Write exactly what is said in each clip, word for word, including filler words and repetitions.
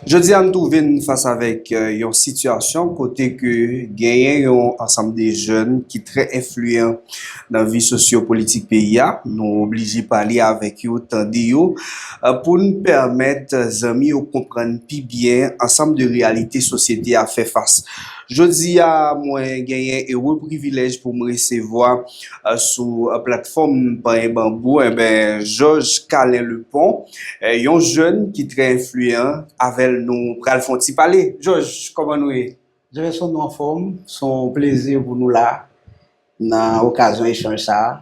Jodi a, nou twouve n fas avèk, euh, yon sitiyasyon kote ke genyen yon ansanm de jèn ki trè enfliyan nan vi sosyo-politik peyi a. Nou oblije pale avèk yo, tande yo, euh, pou n pèmèt zanmi yo konprann pi byen ansanm de reyalite sosyete a fè fas. Jodi a, mwen genyen ewo privilèj pou m resevwa, euh, sou, euh, platfòm Panyen Banbou, enben, Georges Carlin Lepont, euh, yon jèn ki trè enfliyan. Avè l, nou pral fè yon ti pale. Georges, kòman nou ye? Jefferson, nou anfòm. Se yon plezi pou nou la nan okazyon echanj sa a.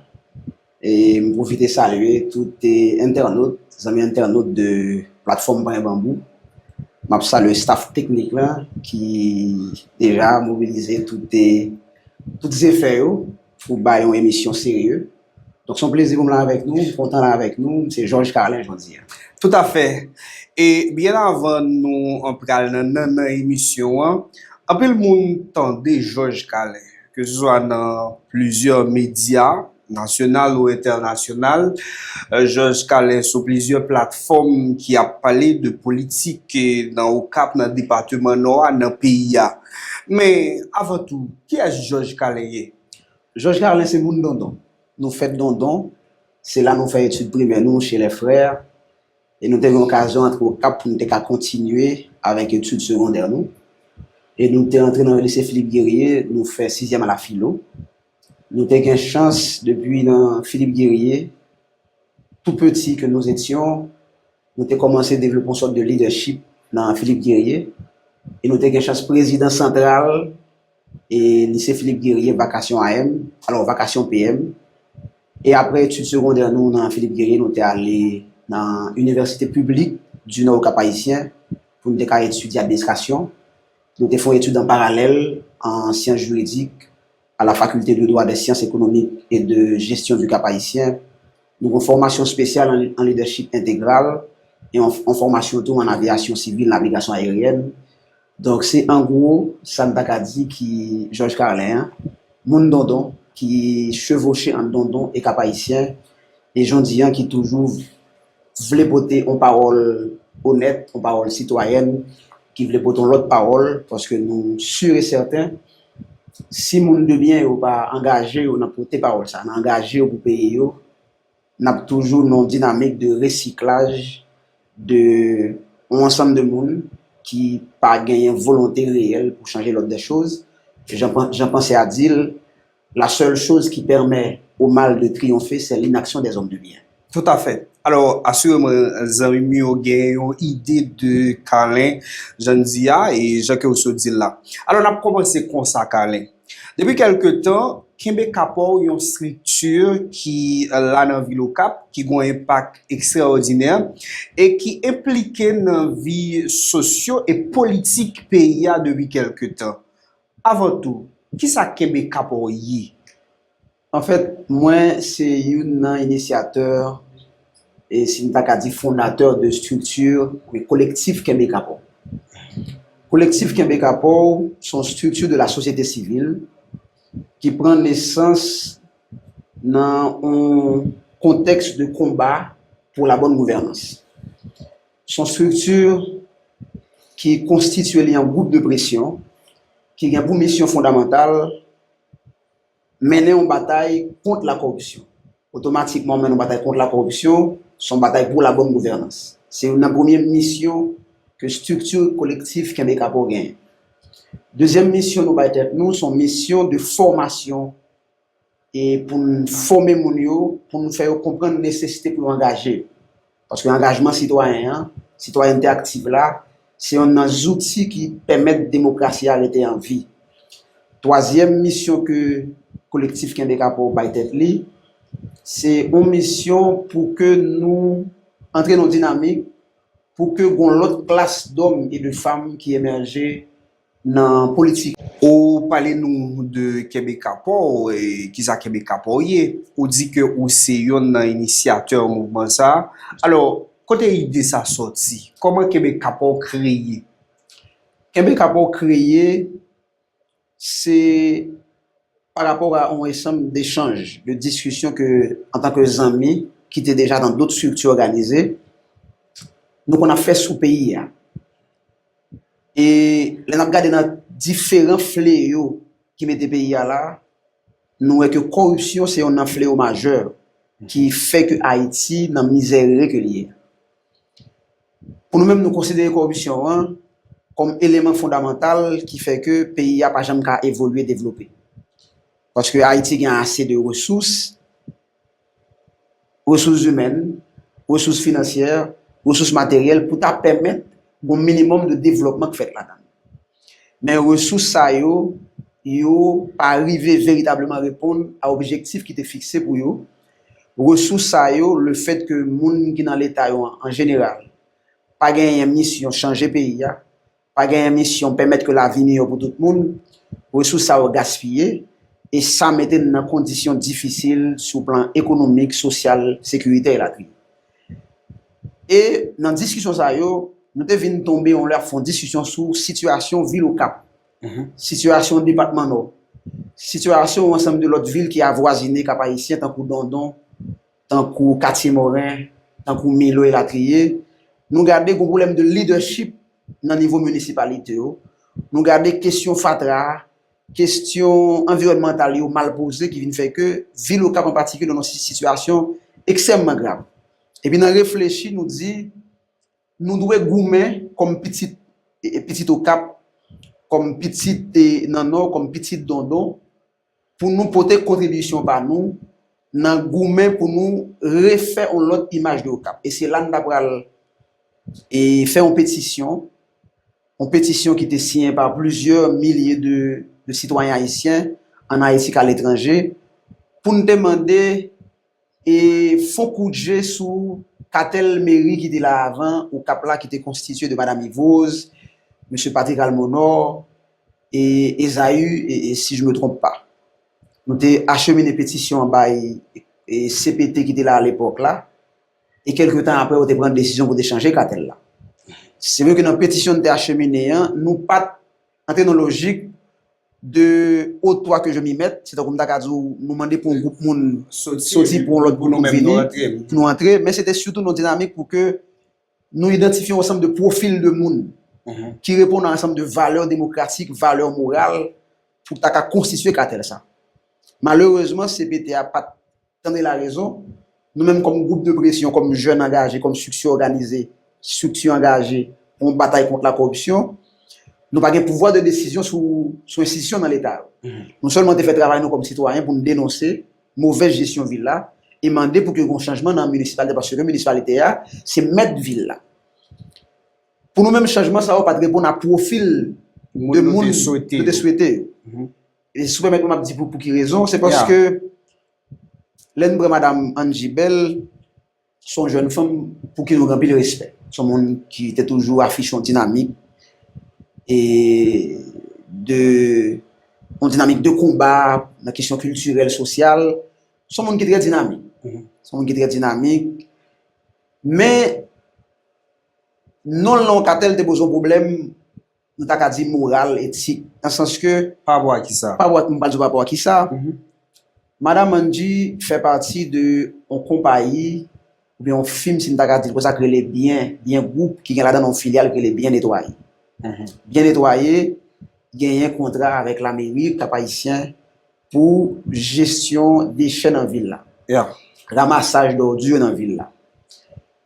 E m pwofite salye tout, eh, entènot, zanmi entènot de platfòm Panyen Banbou. M ap salye staff teknik la ki deja mobilize tout, eh, tout zefè yo pou bay yon emisyon serye. Donk, se yon plezi pou m la avèk nou, m kontan la avèk nou, m se Georges Carlin jodi a. Toutafè. E byen avan nou, an, pral nan nannan emisyon an, anpil moun tande Georges Carlin, ke se swa nan plizyè medya, nasyonal ou entènasyonal. Euh, Georges Carlin sou plizyè platfòm ki ap pale de politik, eh, nan Okap, nan depatman Nò a, nan peyi a. Men, avan tou, kiyès Georges Carlin ye? Georges Carlin se moun Dondon. Nou fèt Dondon. Se la nou fè etid primè nou, chez les frères. E nou te gen okazyon antre Okap pou nou te ka kontinye avèk etid segondè nou. E nou te antre nan lise Philippe Guerrier, nou fè sizyèm a la filo. Nou te gen chans depi nan Philippe Guerrier, tout petit que nous étions, nou te kòmanse devlope yon sòt de leadership nan Philippe Guerrier. E nou te gen chans prezidan santral e lise Philippe Guerrier, vakasyon A M, alò vakasyon P M. E apre etid segondè nou nan Philippe Guerrier, nou te ale nan Inivèsite Piblik di Nò Okap Ayisyen pou nou te ka etidye administrasyon. Nou te fè yon etid an paralèl an syans jiridik à la Faculté de Droit, des Sciences Économiques et de Gestion du Cap-Haïtien. Nou gen fòmasyon espesyal an, an leadership intégral e yon, yon fòmasyon tou an avyasyon sivil, navigasyon aeryèn. Donk, se an gwo sa n ta ka di ki Georges Carlin an, moun Dondon, ki chevoche ant Dondon e Cap-Haïtien, e jodi an ki toujou vle pote yon pawòl onèt, yon pawòl sitwayèn, ki vle pote yon lòt pawòl, paske nou si e sèten, si moun de byen yo pa angaje yo nan pote pawòl sa, nan angaje yo pou peyi yo, n ap toujou nan yon dinamik de resiklaj de yon ansanm de moun ki pa genyen volonte reyèl pou chanje l'ordre des choses. Jan, jan Panse a di l, la seule chose qui permet au mal de triompher, c'est l'inaction des hommes de bien. Toutafè. Alò, asireman, zanmi m yo gen yon ide de Carlin, jan n di a, e jan ke w sot di l la. Alò, n ap kòmanse konsa, Carlin. Depi kèlke tan, Kenbe Kapòw, yon estrikti ki, eh, la nan vil Okap, ki gen yon enpak ekstraòdinè e ki enplike nan vi sosyo e politik peyi a depi kèlke tan. Avan tou, kisa Kenbe Kapòw ye? Anfèt, mwen se youn nan inisyatè e, si m ta ka di, fondatè de estrikti, kolektif Kenbe Kapòw. Kolektif Kenbe Kapòw se yon estrikti de la sosyete sivil ki pran nesans nan yon kontèks de konba pou la bonne gouvènans. Se yon estrikti ki konstitye li an gwoup de presyon, ki gen pou misyon fondamantal mennen yon batay kont la koripsyon. Otomatikman, w mennen yon batay kont la koripsyon, se yon batay pou la bonne gouvènans. Se youn nan premye misyon ke estrikti kolektif Kenbe Kapòw genyen. Dezyèm misyon nou bay tèt nou, se yon misyon de fòmasyon e pou n fòme moun yo, pou n fè yo konprann nesesite pou yo angaje yo. Paske angajman sitwayen an, sitwayènte aktiv la, se yonn nan zouti ki pèmèt demokrasi a rete an vi. Twazyèm misyon ke kolektif Kenbe Kapòw bay tèt li, se yon misyon pou ke nou antre nan yon dinamik pou ke gon lòt klas dòm e de fanm ki emèje nan politik. Ou pale nou de Kenbe Kapòw, e kisa Kenbe Kapòw ye? Ou di ke ou se yonn nan inisyatè mouvman sa a. Alò, kote ide sa sòti? Kòman Kenbe Kapòw kreye? Kenbe Kapòw kreye, se pa rapò a yon ansanm dechanj, de diskisyon ke, antanke zanmi ki te deja nan dòt estrikti òganize, nou konn ap fè sou peyi a. E lè n ap gade nan diferan fleyo ki mete peyi a la, nou wè ke kòripsyon se youn nan fleyo majè ki fè ke Ayiti nan mizè ke l ye. Pou nou menm, nou konsidere kòripsyon an kòm eleman fondamantal ki fè ke peyi a pa janm ka evolye, devlope. Paske Ayiti gen ase de resous, resous imèn, resous finansyè, resous materyèl pou ta pèmèt gon minimòm de devlòpman k fèt ladan l. Men resous sa yo, yo pa rive veritableman reponn a objektif ki te fikse pou yo. Resous sa yo, le fèt ke moun ki nan Leta yo an, an jeneral, pa genyen misyon chanje peyi a, pa genyen misyon pèmèt ke lavi miyò pou tout moun, resous sa yo gaspiye, e sa mete n nan kondisyon difisil sou plan ekonomik, sosyal, sekirite elatriye. E nan diskisyon sa yo, nou te vin tonbe yon lè ap fè yon diskisyon sou sitiyasyon vil Okap, sitiyasyon depatman Nò, sitiyasyon yon ansanm de lòt vil ki avwazine Kap Ayisyen, tankou Dondon, tankou Katye Moren, tankou Milo elatriye. Nou gade gon pwoblèm de leadership nan nivo minisipalite yo. Nou gade kesyon fatra, kesyon anviwònmantal yo mal poze ki vin fè ke vil Okap an patikilye nan yon si-, sitiyasyon ekstrèmman grav. Epi nan reflechi, nou di, nou dwe goumen kòm pitit, e, e, pitit Okap, kòm pitit, e, nan Nò, kòm pitit Dondon, pou nou pote kontribisyon pa nou nan goumen pou nou refè yon lòt imaj de Okap. E se la n ta pral, e, fè yon petisyon, yon petisyon ki te siyen pa plizyè milye de, de sitwayen ayisyen ann Ayiti k aletranje, pou n te mande e fè yon kout je sou katèl meri ki te la avan Okap la, ki te konstitye de Madam Yvose, Mesye Patrick Almonor, e Esaü, e, e si je me trompe pas. Nou te achemine petisyon an bay, e, C P T ki te la alepòk la, e kèlke tan apre, yo te pran desizyon pou te chanje katèl la. Se vre ke nan petisyon n te achemine an, nou pa t antre nan lojik de au toi que je m'y mette, se tankou m ta ka di w, nou mande pou yon gwoup moun soti pou yon lòt gwoup moun vini, pou nou antre, men se te sitou yon dinamik pou ke nou idantifye yon ansanm de pwofil de moun ki reponn a yon ansanm de valè demokratik, valè moral, pou ta ka konstitye katèl sa. Malerezman, C P T a pa t tande larezon, nou menm kòm gwoup de presyon, kòm jèn angaje, kòm estrikti òganize, estrikti angaje pou yon batay kont lakòripsyon, nou pa gen pouvwa de desizyon sou, sou enstitisyon nan Leta yo. Nou sèlman te fè travay nou kòm sitwayen pou n denonse movèz jesyon vil la e mande pou ke gen yon chanjman nan minisipalite, paske minisipalite a se mèt vil la. Pou nou menm, chanjman sa yo pa t reponn a pwofil de moun nou te swete yo. E si w pèmèt mwen, m ap di pou, pou ki rezon, se paske lè n pran Madam Angie Bell, se yon jèn fanm pou ki nou gen anpil respè. Se yon moun ki te toujou afiche yon dinamik e de yon dinamik de konba nan kesyon kiltirèl, sosyal. Se yon moun ki trè dinamik. Se yon moun ki trè dinamik. Men non l nan yon katèl te poze yon pwoblèm, nou ta ka di moral, etik, nan sans ke pa rapò a kisa? Pa rapò, m pral di w pa rapò a kisa. Madam Angie fè pati de yon konpayi oubyen yon fim, si m ta ka di l konsa, k rele Byen, Byen Gwoup, ki gen ladan l yon filyal k rele Byen Netwaye. Byen Netwaye genyen kontra avèk lameri Kap Ayisyen pou jesyon dechè nan vil la, ramasaj dòdi nan vil la.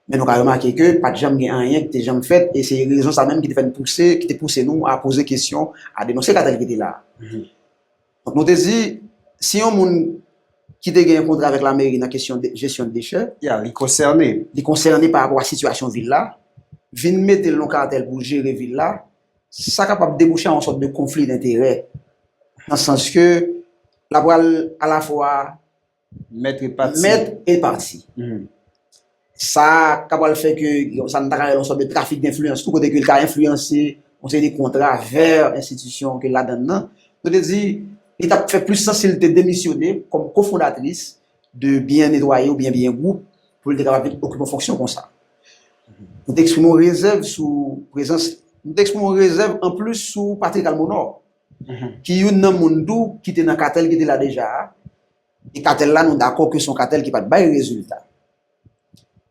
Men nou ka remake ke pa t janm gen anyen ki te janm fèt, e se rezon sa menm ki te fè n pouse, ki te pouse nou a poze kesyon, a denonse katèl ki te la a. Donk, nou te di, si yon moun ki te gen yon kontra avèk lameri nan kesyon de, jesyon de dechè, li konsène. Li konsène pa rapò a sitiyasyon vil la, vin mete l nan katèl pou jere vil la, sa kapab debouche a yon sòt de konfli denterè, nan sans ke l ap pral alafwa mèt e pati. Mèt e pati. Sa ka pral fè ke sa n ta ka rele yon sòt de trafik denfliyans tou, kote ke l ka enfliyanse yon seri de kontra vè enstitisyon ke l ladann nan. Nou te di, li t ap fè plis sans si l te demisyone kòm kofondatris de Byen Netwaye oubyen Byen Gwoup pou l te kapab vin okipe yon fonksyon konsa. Nou te eksprime yon rezèv sou prezans, nou te eksprime yon rezèv anplis sou Patrick Almonor, ki youn nan moun tou ki te nan katèl ki te la deja a. E katèl la, nou dakò ke se yon katèl ki pa t bay rezilta.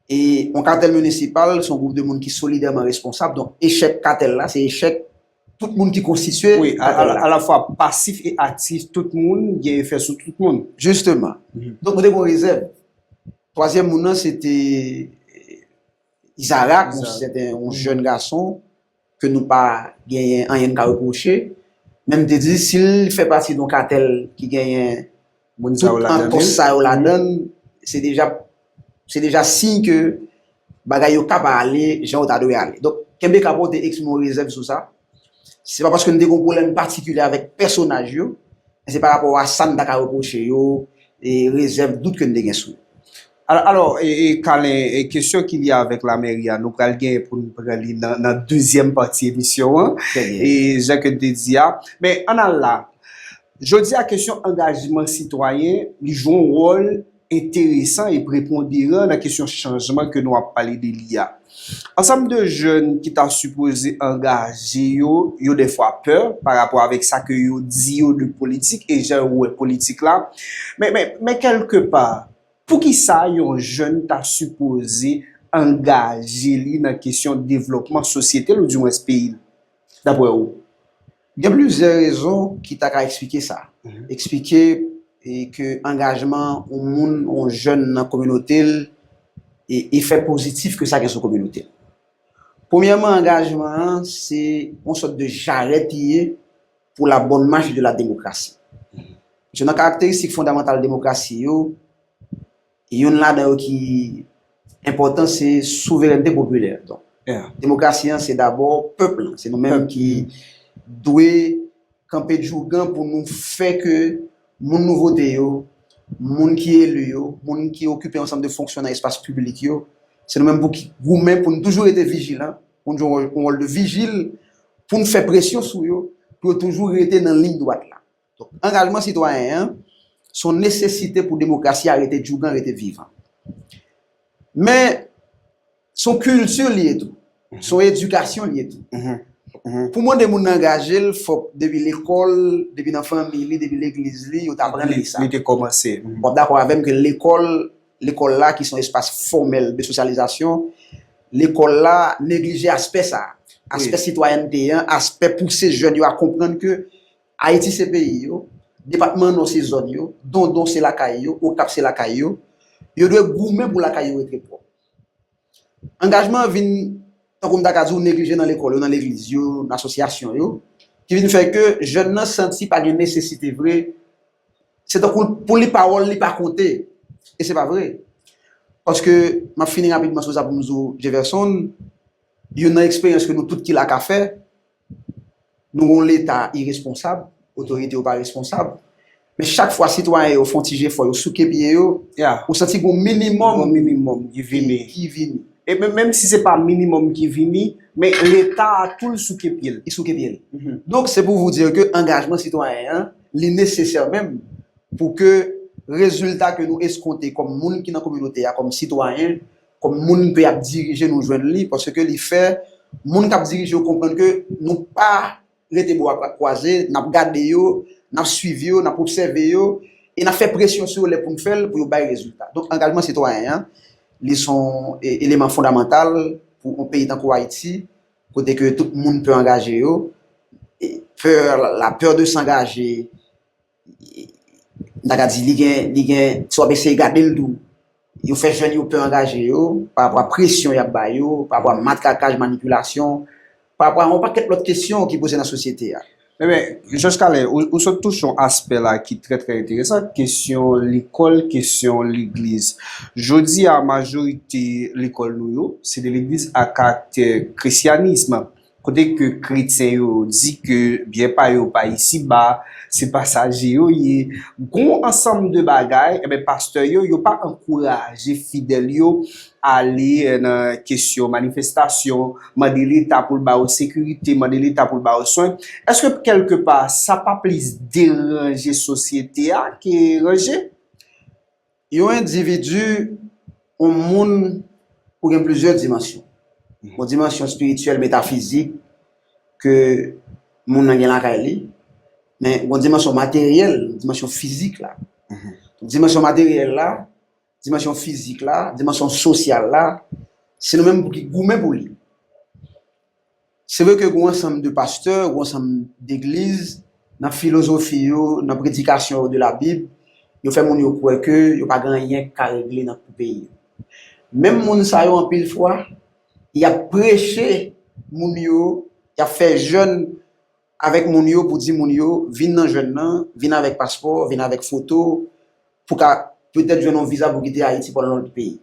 E yon katèl minisipal, se yon gwoup de moun ki solidèman responsab. Donk, echèk katèl la, se echèk tout moun ki konstitye Wi, katèl la. Alafwa pasif e aktif, tout moun gen efè sou tout moun. Jisteman. Donk, nou te gen yon rezèv. Twazyèm moun nan, se te Izarak, se te yon jèn gason ke nou pa genyen anyen n ka repwoche. Men m te di, si l fè pati de yon katèl ki genyen Moun sa yo tout ladan anpòs li. Sa yo ladan l, se deja, se deja siy ke bagay yo ka pa ale jan yo ta dwe ale. Donk, Kenbe Kapon te eksprime yon rezèv sou sa. Se pa paske n te gen yon pwoblèm patikilye avèk pèsonaj yo, men se pa rapò a sa n ta ka repwoche yo, e rezèv, dout ke n te gen sou yo. Alò, alò e, e, Kalen, e, kesyon ki lye avèk lamèri a, nou pral genyen pou n pran li nan, nan dezyèm pati emisyon an. Trè byen. E jan ke n te di a. Men ann al la, jodi a, kesyon angajman sitwayen, li jwe yon wòl enteresan e preponderan nan kesyon chanjman ke nou ap pale de li a. Ansanm de jèn ki ta sipoze angaje yo, yo dèfwa pè pa rapò avèk sa ke yo di yo de politik e jan yo wè politik la. Men, men, men kèlkepa, poukisa yon jèn ta sipoze angaje li nan kesyon devlopman sosyete l oudimwens peyi l, daprè ou? Gen plizyè rezon ki ta ka eksplike sa. Eksplike e ke angajman yon moun, yon jèn nan kominote l, e efè pozitif ke sa gen sou kominote l. Premyèman, angajman an, se yon sòt de jarèt li ye pour la bonne marche de la démocratie. Paske nan karakteristik fondamantal demokrasi yo, youn ladan yo ki enpòtan, se souverènte popilè. Donk, Yeah. Demokrasi an, se dabò pèp lan, se nou menm ki dwe kanpe djougan pou nou fè ke moun nou vote yo, moun ki eli yo, moun ki okipe ansanm de fonksyon nan espas piblik yo, se nou menm pou ki goumen pou n toujou rete vijilan, pou n jwe yon wòl de vijil, pou n fè presyon sou yo, pou yo toujou rete nan liy dwat la. Donk, angajman sitwayen an, se yon nesesite pou demokrasi a rete djougan, rete vivan. Men, se yon kilti li ye tou. Se yon edikasyon li ye tou. Pou mande moun nan angaje l, fòk depi lekòl, depi nan fanmi li, depi legliz li, yo ta aprann li sa. Li te kòmanse. W ap dakò avè m ke lekòl, lekòl la, ki se yon espas fòmèl de sosyalizasyon, lekòl la neglije aspè sa. Aspè sitwayènte an, aspè pouse jèn yo a konprann ke Ayiti se peyi yo, depatman Nò se zòn yo, Dondon se lakay yo, Okap se lakay yo. Yo dwe goumen pou lakay yo rete pwòp. Angajman an vin, tankou m ta ka di w, neglije nan lekòl yo, nan legliz yo, nan asosyasyon yo, ki vin fè ke jèn nan santi pa gen nesesite vre, se tankou pou li pawòl li pa konte. E se pa vre. Paske, m ap fini rapidman sou sa pou m di w, Jefferson, youn nan eksperyans ke nou tout ki la ka fè, nou gen yon Leta iresponsab, otorite yo pa responsab. Men chak fwa sitwayen yo fè yon ti jefò, yo souke pye yo, Yeah. ou santi gen yon minimòm Yon minimòm ki vini. ki vini. E men, menm si se pa minimòm ki vini, men Leta a tou l souke pye l. Li souke pye l. Donk, se pou vous dire ke angajman sitwayen an, li nesesè menm pou ke rezilta ke nou eskonte kòm moun ki nan kominote a, kòm sitwayen, kòm moun ke y ap dirije, nou jwenn li, paske li fè moun k ap dirije yo konprann ke nou pa rete bra kwa-, kwaze, n ap gade yo, n ap swiv yo, n ap obsève yo, e n ap fè presyon sou yo lè pou n fè l, pou yo bay rezilta. Donk, angajman sitwayen an, li se yon e, eleman fondamantal pou yon peyi tankou Ayiti, kote ke tout moun pè angaje yo, e pè, la peur de s'engager, m ta ka di, li gen, li gen, si w ap eseye gade l tou, yo fè jèn yo pè angaje yo, pa rapò a presyon y ap ba yo, pa rapò a matrakaj, manipilasyon, pa rapò a yon pakèt lòt kesyon ki poze nan sosyete a. Ebyen, Jòj Kalen, ou, ou sot touche yon aspè la ki trè, trè enteresan, kesyon lekòl, kesyon legliz. Jodi a, majorite lekòl nou yo, se de legliz a karaktè krisyanis. Kote ke kretyen yo di ke byen pa yo pa isiba, se pasaje yo ye. Gon ansanm de bagay, ebyen, pastè yo, yo pa ankouraje fidèl yo ale, eh, nan kesyon manifestasyon, mande Leta pou l ba yo sekirite, mande Leta pou l ba yo swen. Èske kèlkepa sa pa plis deranje sosyete a ke ranje? Yon endividi, yon moun, ou gen plizyè dimansyon. Yon dimansyon espirityèl, metafizik, ke moun nan gen lakay li, men yon dimansyon materyèl, dimansyon fizik la. Dimansyon materyèl la, dimansyon fizik la, dimansyon sosyal la, se nou menm pou ki goumen pou li. Se vre ke gen yon ansanm de pastè, gen yon ansanm degliz, nan filozofi yo, nan predikasyon yo de la Bib, yo fè moun yo kwè ke yo pa gen anyen k ka regle nan pou peyi yo. Menm moun sa yo, anpil fwa, y ap preche moun yo, y ap fè jèn avèk moun yo pou di moun yo, vin nan jèn nan, vin avèk paspò, vin avèk foto, pou ka petèt jwenn yon viza pou kite Ayiti pou al nan lòt peyi.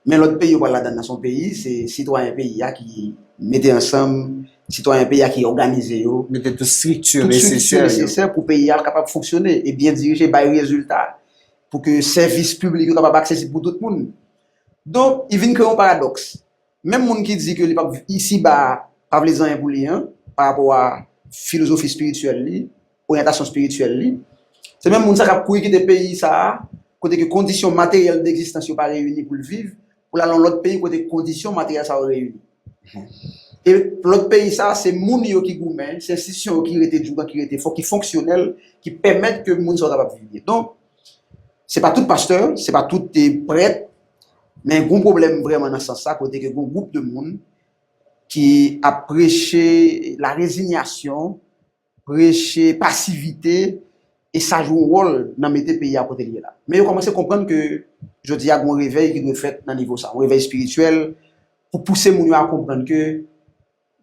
Men lòt peyi yo pral ladan nan, se yon peyi, se sitwayen peyi a ki mete ansanm, sitwayen peyi a ki òganize yo, Mete tout estrikti tout estrikti nesesè yo. Nesesè pou peyi a kapab fonksyone e byen dirije, bay rezilta, pou ke sèvis piblik yo kapab aksesib pou tout moun. Donk, li vin kreye yon paradòks. Menm moun ki di ke li p ap isi ba a pa vle di anyen pou li an, pa rapò a filozofi espirityèl li, oryantasyon espirityèl li, se menm moun sa k ap kouri kite peyi sa a, kote ke kondisyon materyèl degzistans yo pa reyini pou l viv, pou l al nan lòt peyi kote kondisyon materyèl sa yo reyini. E lòt peyi sa a, se moun yo ki goumen, se enstitisyon yo ki rete djougan, ki rete fò, ki fonksyonèl, ki pèmèt ke moun sa yo kapab viv byen. Donk, se pa tout pastè, se pa tout eh, prèt, men gen yon pwoblèm vrèman nan sans sa, kote ke gen yon gwoup de moun ki ap preche la rezinyasyon, preche pasivite, e sa jwe yon wòl nan mete peyi a kote l ye la. Men yo kòmanse konprann ke jodi a gen yon revèy ki dwe fèt nan nivo sa, yon revèy espirityèl, pou pouse moun yo a konprann ke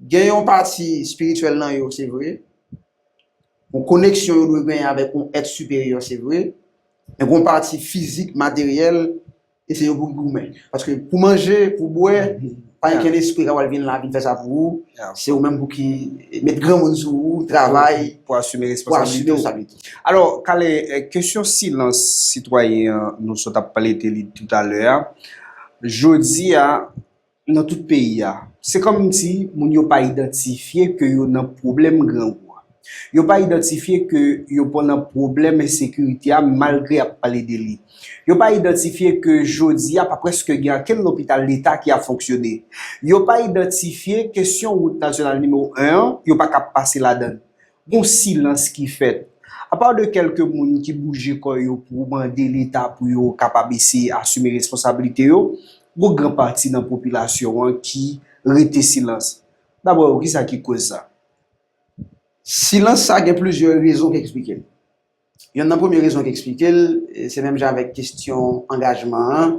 gen yon pati espirityèl nan yo, se vre, yon koneksyon yo dwe genyen avèk yon èt siperyè, se vre, men gen yon pati fizik, materyèl, e se yo pou goumen. Paske pou manje, pou bwè, pa gen kenn espri k ap al vin la, vin fè sa pou ou. Se ou menm pou ki met granmoun sou ou, travay, Pou asime pou asime responsablite. Responsablite. Alò, Kale, eh, kesyon silans sitwayen an, nou sot ap pale de li toutalè a. Jodi a, nan tout peyi a, se kòmsi moun yo pa idantifye ke yo nan pwoblèm grangou a. Yo pa idantifye ke yo pa nan pwoblèm ensekirite a, malgre y ap pale de li. Yo pa idantifye ke jodi a pa prèske gen ankenn lopital leta ki ap fonksyone. Yo pa idantifye kesyon wout nasyonal nimewo en an, yo pa ka pase ladan l. Gon silans ki fèt. Apa de kèlke moun ki bouje kò yo pou mande leta pou yo kapab eseye asime responsablite yo, gon gran pati nan popilasyon an ki rete silans. Daprè ou, kisa ki koz sa? Silans sa gen plizyè rezon ki eksplike l. Yonn nan premye rezon ki eksplike l, eh, se menm jan avèk kesyon angajman an,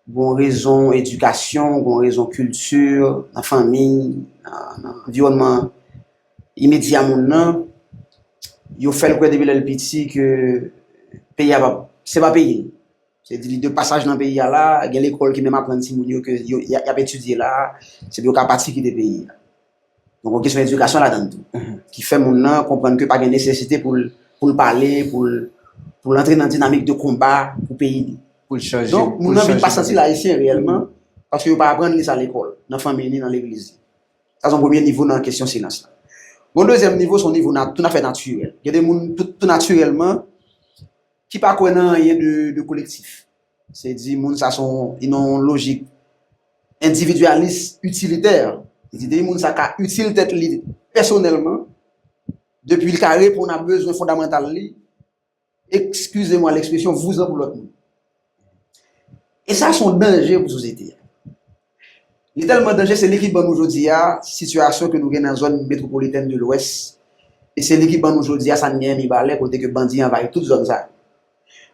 gon rezon edikasyon, gon rezon kilti, nan fanmi, nan, nan anviwònman imedya moun nan, yo fè l kwè depi lè l piti ke peyi a pa, se pa peyi l. Se di li de pasaj nan peyi a la, gen lekòl ki menm aprann timoun yo ke yo, y a- y ap etidye la, se pou yo ka pati kite peyi a. Donk, yon kesyon edikasyon ladan tou, ki fè moun nan konprann ke pa gen nesesite pou l, pou l pale, pou l, pou l antre nan dinamik de konba pou peyi li. Pou l chanje, Donk, moun nan vin pa santi l ayisyen reyèlman, paske yo pa aprann li sa lekòl, nan fanmi ni nan legliz li. Sa se yon premye nivo nan kesyon silans la. Bon, dezyèm nivo, se yon nivo na, tout afè natirèl. Gen de moun, tout, tout natirèlman, ki pa kwè nan anyen de, de kolektif. Se di moun sa se yon, li nan yon lojik endividyalis, itilitè. Se di depi moun sa ka itil tèt li pèsonèlman, depi l ka reponn a bezwen fondamantal li, excusez-moi l'expression, vouzan pou lòt moun. E sa se yon danje pou sosyete a. Li tèlman danje, se li ki ban nou jodi a sitiyasyon ke nou gen nan zòn metwopolitèn de Lwès. E se li ki ban nou jodi a sa n genyen Mibalè, kote ke bandi anvayi tout zòn sa yo.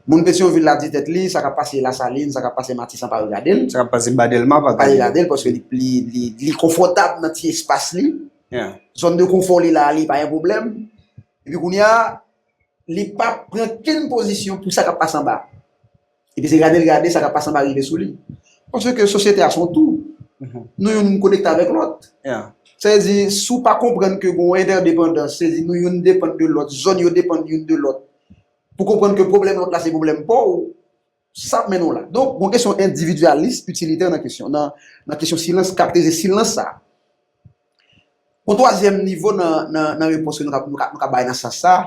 Moun Petyonvil la di tèt li, sa k ap pase Lasalin, sa k ap pase Matisan pa regade l. Sa k ap pase ba Dèlma pa Pa regade l, paske li, li, li, li konfòtab nan ti espas li. Zòn de konfò li la, li pa gen pwoblèm. Epi kounye a, li pa pran kenn pozisyon pou sa k ap pase anba. Epi se gade l gade sa k ap pase anba rive sou li. Paske sosyete a se yon tou. Nou youn konekte avèk lòt. Sa vle di, si w pa konprann ke gen yon entèdepandans, se di nou youn depann de lòt, zòn yo depann youn de lòt, pou konprann ke pwoblèm lòt la se pwoblèm pa w, sa ap mennen w la. Donk, gon kesyon endividyalis, itilitè nan kesyon, nan, nan kesyon silans, karakterize silans sa. Yon twazyèm nivo nan, nan, nan repons ke nou ka, nou ka, nou ka bay nan sans sa,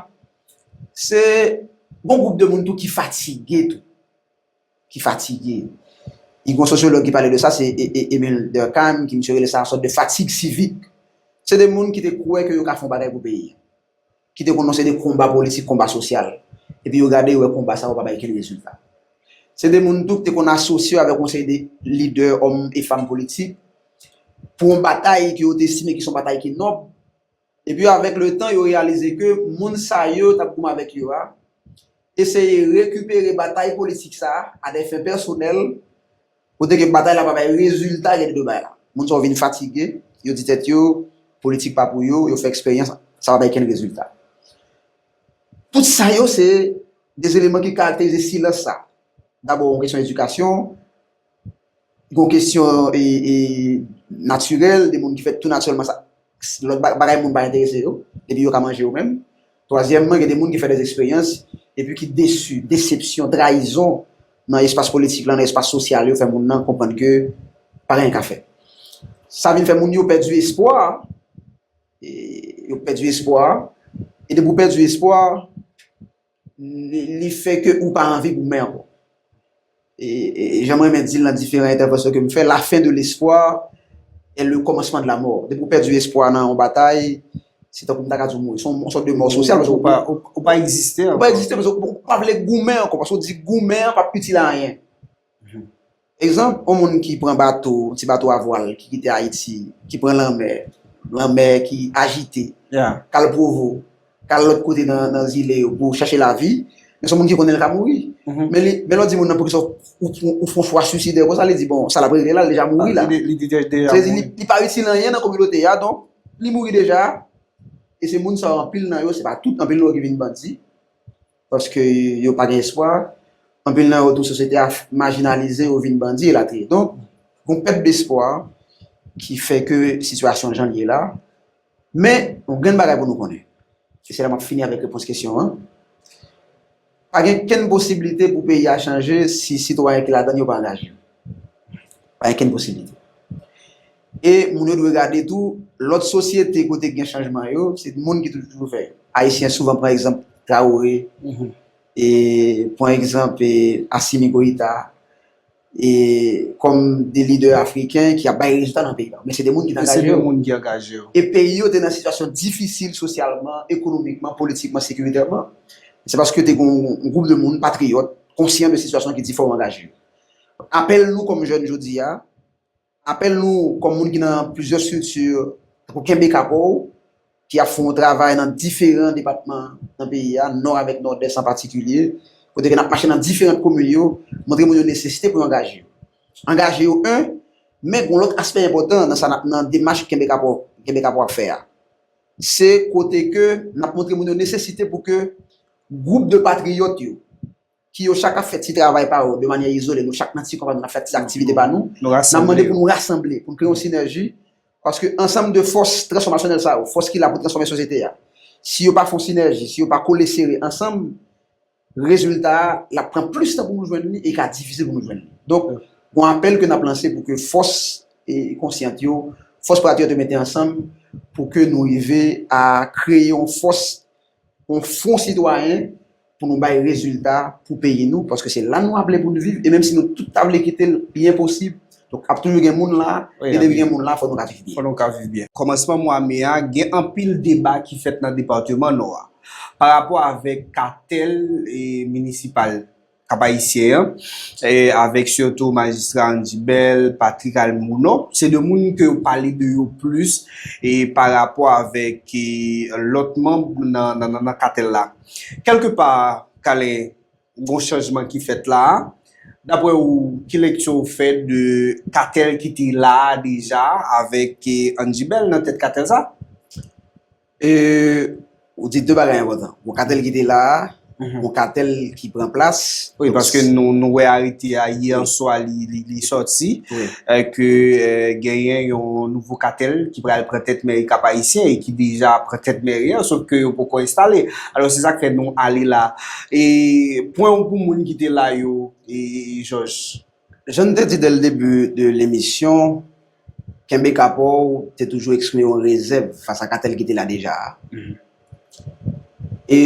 se gon gwoup de moun tou ki fatige tou. Ki fatige. E gon sosyològ ki pale de sa, se E- E- Emile Durkheim, ki misye rele sa yon sòt de fatig sivik. Se de moun ki te kwè ke yo ka fè yon bagay pou peyi a. Ki te konn se de konba politik, konba sosyal. Epi yo gade, yo wè konba sa yo pa bay kenn rezilta. Se de moun tou ki te konn asosye yo avèk yon seri de lidè, òm e fanm politik, pou yon batay ke yo te estime ki se yon batay ki nòb. Epi avèk le tan, yo reyalize ke moun sa yo t ap goumen avèk yo a, eseye rekipere batay politik sa a, à des fins personnelles, kote ke batay la pa bay rezilta, gen de bagay la. Moun sa yo vin fatige, yo di tèt yo, politik pa pou yo, yo fè eksperyans, sa pa bay kenn rezilta. Tout sa yo, se de eleman ki karakterize silans sa. Dabò, yon kesyon edikasyon, yon kesyon e, e, natirèl, de moun ki fèt tou natirèlman sa, lòt ba- bagay moun pa enterese yo, epi yo ka manje yo menm. Twazyèmman, gen de moun ki fè de eksperyans, epi ki desi, desepsyon, trayizon, nan espas politik la, nan espas sosyal yo, fè moun nan konprann ke pa gen anyen ka fè. Sa vin fè moun yo pèdi espwa, e, yo pèdi espwa, e depi w pèdi espwa, li, li fè ke ou pa anvi goumen ankò. E, e jan mwen renmen di l nan diferan entèvansyon ke m fè, la fin de l'espoir est le commencement de la mort. Depi w pèdi espwa nan yon batay, se tankou m ta ka di w mouri. Se yon, yon sòt de mò sosyal, paske ou pa, ou, ou pa egziste ankò. Ou pa egziste, paske ou, ou pa vle goumen ankò, paske ou di goumen an p ap itil anyen. Egzanp, yon moun ki pran bato, ti bato a vwal, ki kite Ayiti, ki pran lanmè, lanmè ki ajite, k al Pwovo, k al lòt kote nan, nan zile yo pou chache lavi, men se yon moun ki konnen l ka mouri. Men li, men lè w di moun nan poukisa ou, ou, ou fè yon chwa swisidè konsa, li di, bon, sa l ap regle la, l deja mouri la. Li, li, li deja, deja mouri. Li pa itil anyen nan kominote a, donk, li mouri deja. E se moun sa yo, anpil nan yo, se pa tout, anpil nan yo ki vin bandi. Paske yo pa gen espwa. Anpil nan yo tou, sosyete a majinalize yo, vin bandi, elatriye. Donk, gon pèt despwa ki fè ke sitiyasyon jan l ye la. Men, yon grenn bagay pou nou konnen. E se la m ap fini avèk repons kesyon an. Pa gen kenn posiblite pou peyi a chanje si sitwayen ki ladan l yo pa angaje yo. Pa gen kenn posiblite. E moun yo dwe gade tou, lòt sosyete kote gen chanjman yo, se moun ki toujou fè. Ayisyen souvan pran egzanp Traoré, e pran egzanp, e, Assimi Goïta, e kòm de lidè afriken ki ap bay rezilta nan peyi la. Men se de moun ki te angaje yo. Se de moun ki angaje yo. E peyi yo te nan sitiyasyon difisil sosyalman, ekonomikman, politikman, sekiritèman. Se paske te gen yon, yon gwoup de moun patriyòt, konsyan de sitiyasyon ki di fò w angaje yo. Apèl nou kòm jèn jodi a, apèl nou kòm moun ki nan plizyè estrikti, tankou Kenbe Kapòw, ki ap fè yon travay nan diferan depatman nan peyi a, Nò avèk Nòdès an patikilye, kote ke n ap mache nan diferan komin yo, montre moun yo nesesite pou yo angaje yo. Angaje yo, en, men gen yon lòt aspè enpòtan nan sa n ap, nan demach Kenbe Kapòw, Kenbe Kapòw ap fè a. Se kote ke n ap montre moun yo nesesite pou ke gwoup de patriyòt yo, ki yo chak ap fè ti travay pa yo de manyè izole, nou chak nan ti kwen pa nou, n ap fè ti aktivite pa nou, n ap mande pou nou rasanble, pou n kreye yon sinèji, paske ansanm de fòs transfòmasyonèl sa yo, fòs ki la pou transfòme sosyete a, si yo pa fè yon sinèji, si yo pa kole sere ansanm, rezilta a, l ap pran plis tan pou nou jwenn li e ka difisil pou nou jwenn li. Donk, yon apèl ke n ap lanse pou ke fòs, e, konsyant yo, fòs patriyòt yo mete ansanm pou ke nou rive a kreye yon fòs, yon fwon sitwayen pou nou bay rezilta pou peyi nou, paske se la nou ap vle pou nou viv, e menm si nou tout ta vle kite l, li enposib. Donk, ap toujou gen moun la, e depi gen moun la, fò nou ka viv byen. Fò nou ka viv byen. Kòmansman mwa me a, gen anpil deba ki fèt nan depatman Nò a, pa rapò avèk katèl, e, minisipal Kap Ayisyen an, e, avèk sitou majistra Andy Bell, Patrick Almono. Se de moun ke yo pale de yo plis, e, pa rapò avèk, e, lòt manm nan, nan, nan, nan katèl la. Kèlkepa, Kalen, gon chanjman ki fèt la a. Daprè ou, ki lekti ou fè de katèl ki te la a deja avèk, e, Andy Bell nan tèt katèl sa? E, ou di de bagay enpòtan. Gon katèl ki te la a, gon katèl ki pran plas. Wi, paske nou, nou wè arete a yè swa li, li, li sòti, e, ke, e, genyen yon nouvo katèl ki pral pran tèt mèri Kap Ayisyen e ki deja pran tèt mèri an, sof ke yo poko enstale. Alò, se sa k fè nou ale la. E pwen pou moun ki te la yo, e, Jòj. Jan n te di dès le début de l'émission, Kenbe Kapòw te toujou eksprime yon rezèv fas a katèl ki te la deja a. E,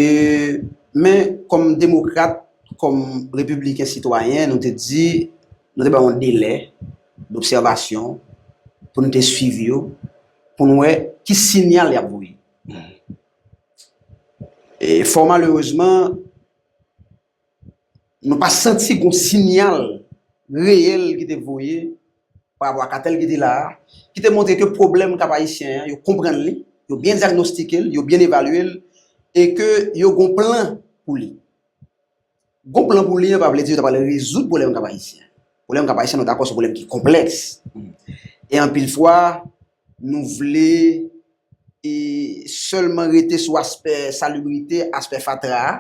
men, kòm demokrat, kòm repibliken sitwayen, nou te di, nou te bay yon delè dobsèvasyon pou nou te swiv yo, pou n wè ki sinyal y ap voye. E fò malerezman, nou pa santi gon sinyal reyèl ki te voye pa rapò a katèl ki te la a, ki te montre ke pwoblèm Kap Ayisyen an, yo konprann li, yo byen dyagnostike l, yo byen evalye l, e ke yo gon plan pou li. Gon plan pou li an pa vle di yo ta pral rezoud pwoblèm Kap Ayisyen. Pwoblèm Kap Ayisyen, nou dakò, se yon pwoblèm ki konplèks. E anpil fwa, nou vle e sèlman rete sou aspè salibrite, aspè fatra a,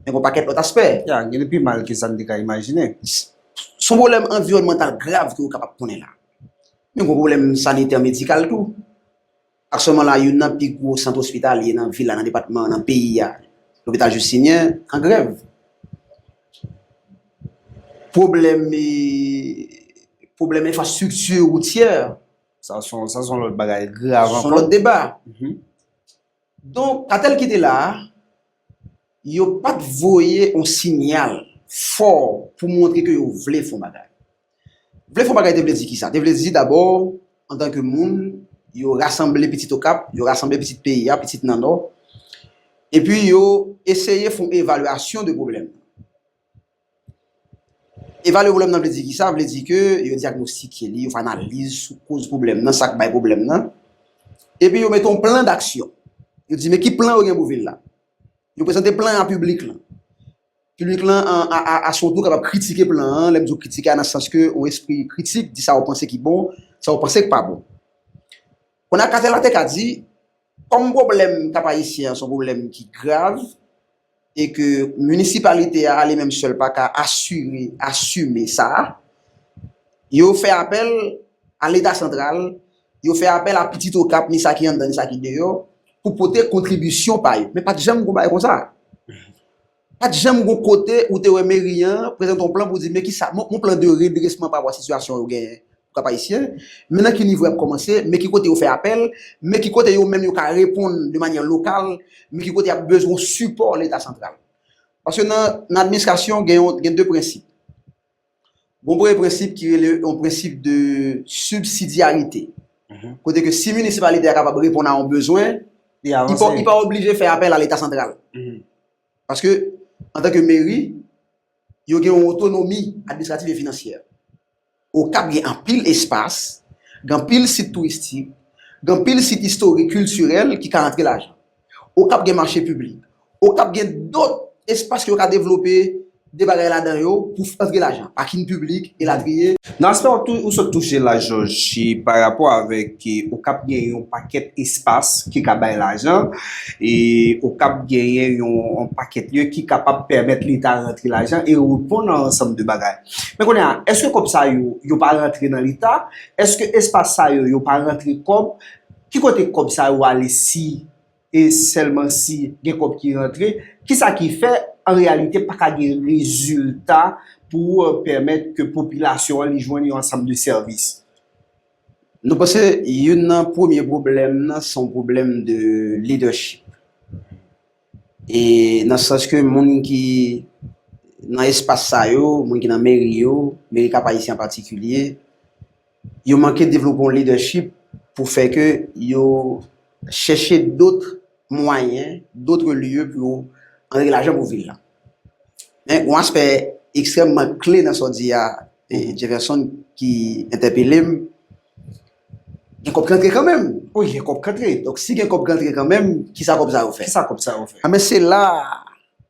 men gon pakèt lòt aspè. Ya, gen de pi mal ke sa n te ka imajine. S- Se yon pwoblèm anviwònmantal grav ke ou kapab konnen la. Men gon pwoblèm sanitè medikal tou. Aktyèlman la, youn nan pi gwo sant ospitalye nan vil la, nan depatman an, nan peyi a, lopital Justinien, an grèv. Pwoblèm, e, pwoblèm enfrastrikti woutyè. Sa se yon, sa se yon lòt bagay grav ankò. Se yon lòt deba. Mhm. Donk, katèl ki te la a, yo pa t voye yon siyal fò pou montre ke yo vle fè yon bagay. Vle fè yon bagay te vle di kisa? Te vle di dabò, antanke moun, yo rasanble pitit Okap, yo rasanble pitit peyi a, pitit nan Nò, epi yo eseye fè yon evalyasyon de pwoblèm. Evalye pwoblèm nan vle di kisa? Vle di ke yo dyagnostike li, yo fè analiz sou koz pwoblèm nan, sa k bay pwoblèm nan. Epi yo mete yon plan d'aksyon. Yo di, men ki plan yo gen pou vil la? Yo prezante plan an a piblik lan. Piblik lan, a, a, a, a son tou, kapab kritike plan an. Lè m di w kritike a nan sans ke yon espri kritik, di sa w panse ki bon, sa w panse k pa bon. Kounye a, katèl la te ka di, kòm pwoblèm Kap Ayisyen an se yon pwoblèm ki grav, e ke minisipalite a, a li menm sèl, pa ka asire, asime sa, yo fè apèl a Leta santral, yo fè apèl a pitit Okap, ni sa ki anndan, ni sa ki deyò, pou pote kontribisyon pa yo. Men pa t janm gon bagay konsa. Pa t janm gon kote ou te wè meri an prezante yon plan pou di, men kisa, mon, mon plan de redresman pa rapò a sitiyasyon yo genyen pou Kap Ayisyen, men nan ki nivo y ap kòmanse, men ki kote yo fè apèl, men ki kote yo menm yo ka reponn de manyè lokal, men ki kote y ap bezwen sipò Leta santral. Paske nan, nan administrasyon, gen yon, gen de prensip. Gon premye prensip ki rele yon prensip de sibsidyarite. Mhm. Kote ke si minisipalite a kapab reponn a yon bezwen, li pa, li pa oblije fè apèl a Leta santral. Mhm. Paske, antanke meri, yo gen yon otonomi administratif e finansyè. Okap gen anpil espas, gen anpil sit touristik, gen anpil sit istorik, kiltirèl ki ka rantre lajan. Okap gen mache piblik. Okap gen dòt espas ke yo ka devlope de bagay ladan yo pou f- antre lajan, pakin piblik, elatriye. Nan aspè w tou, ou sot touche la, Jòj, si pa rapò avèk, e, Okap gen yon pakèt espas ki ka bay lajan, e Okap genyen yon, yon pakèt lye ki kapab pèmèt Leta rantre lajan e reponn a ansanm de bagay. Men kounye a, èske kòb sa yo, yo pa rantre nan Leta? Èske espas sa yo, yo pa rantre kòb? Ki kote kòb sa yo ale si e sèlman si gen kòb ki rantre, kisa ki fè, an reyalite, pa ka gen rezilta pou, euh, pèmèt ke popilasyon an li jwenn yon ansanm de sèvis? Nou panse youn nan premye pwoblèm nan se yon pwoblèm de leadership. E nan sans ke moun ki nan espas sa yo, moun ki nan meri yo, meri Kap Ayisyen an patikilye, yo manke devlope yon leadership pou fè ke yo chèche dòt mwayen, dòt lye pou yo antre lajan pou vil la. Men yon aspè ekstrèmman kle nan sa w di a, e, Jefferson, ki entèpele m, gen kòb ki antre kanmenm. Wi, gen kòb ki antre. Donk, si gen kòb ki antre kanmenm, kisa kòb sa yo fè? Kisa kòb sa yo fè? Anben, se la,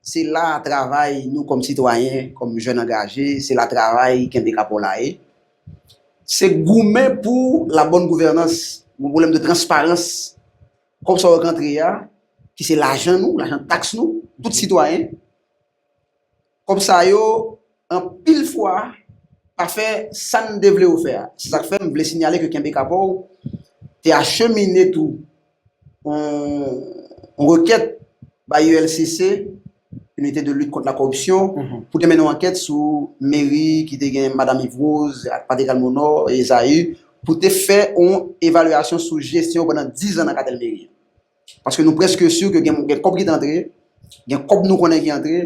se la travay nou kòm sitwayen, kòm jèn angaje, se la travay Kenbe Kapòl la ye. Se goumen pou la bonne gouvernance, yon pwoblèm de transparans. Kòb sa yo k antre a, ki se lajan nou, lajan taks nou, tout sitwayen. Kòb sa yo, anpil fwa, pa fè sa n te vle yo fè a. Se sa k fè m vle sinyale ke Kenbe Kapòl te achemine tou yon, yon rekèt bay U L C C, Unité de Lutte Contre la Corruption, mhm, pou te mennen yon ankèt sou meri ki te gen Madanm Yves Rose, ak Patrick Almonor, e Esaü, pou te fè yon evalyasyon sou jesyon pandan diz an nan katèl meri an. Paske nou prèske si ke gen, gen kòb ki t antre, gen kòb nou konnen ki antre,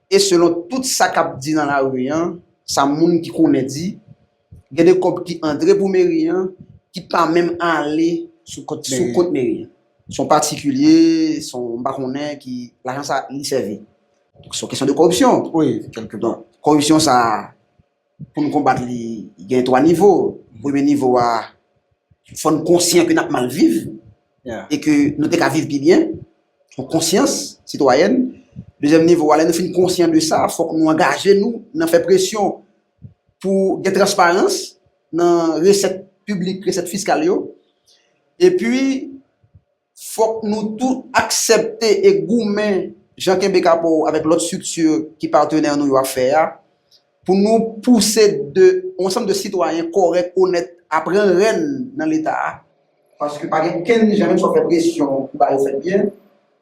e selon tout sa k ap di nan lari an, sa moun ki konnen di, gen de kòb ki antre pou meri an, ki pa menm ale sou kont, sou meri, kont meri an. Se yon patikilye, se yon, m pa konnen ki lajan sa li sèvi. Donk, se yon kesyon de kòripsyon. Wi, kèlke pa. Donk, kòripsyon sa, pou n konbat li, gen twa nivo. Premye nivo a, fò n konsyan ke n ap mal viv e ke nou te ka viv pi byen. Yon konsyans sitwayèn. Dezyèm nivo a, lè nou fin konsyan de sa, fòk nou angaje nou nan fè presyon pou gen transparans nan resèt piblik, resèt fiskal yo. Epi, fòk nou tou aksepte e goumen jan Kenbe Kapòw avèk lòt estrikti ki patenè nou yo ap fè a, pou nou pouse de, yon ansanm de sitwayen kòrèk, onèt, a pran rèn nan Leta a. Paske pa gen kenn jan, menm si w fè presyon pou bagay yo fèt byen,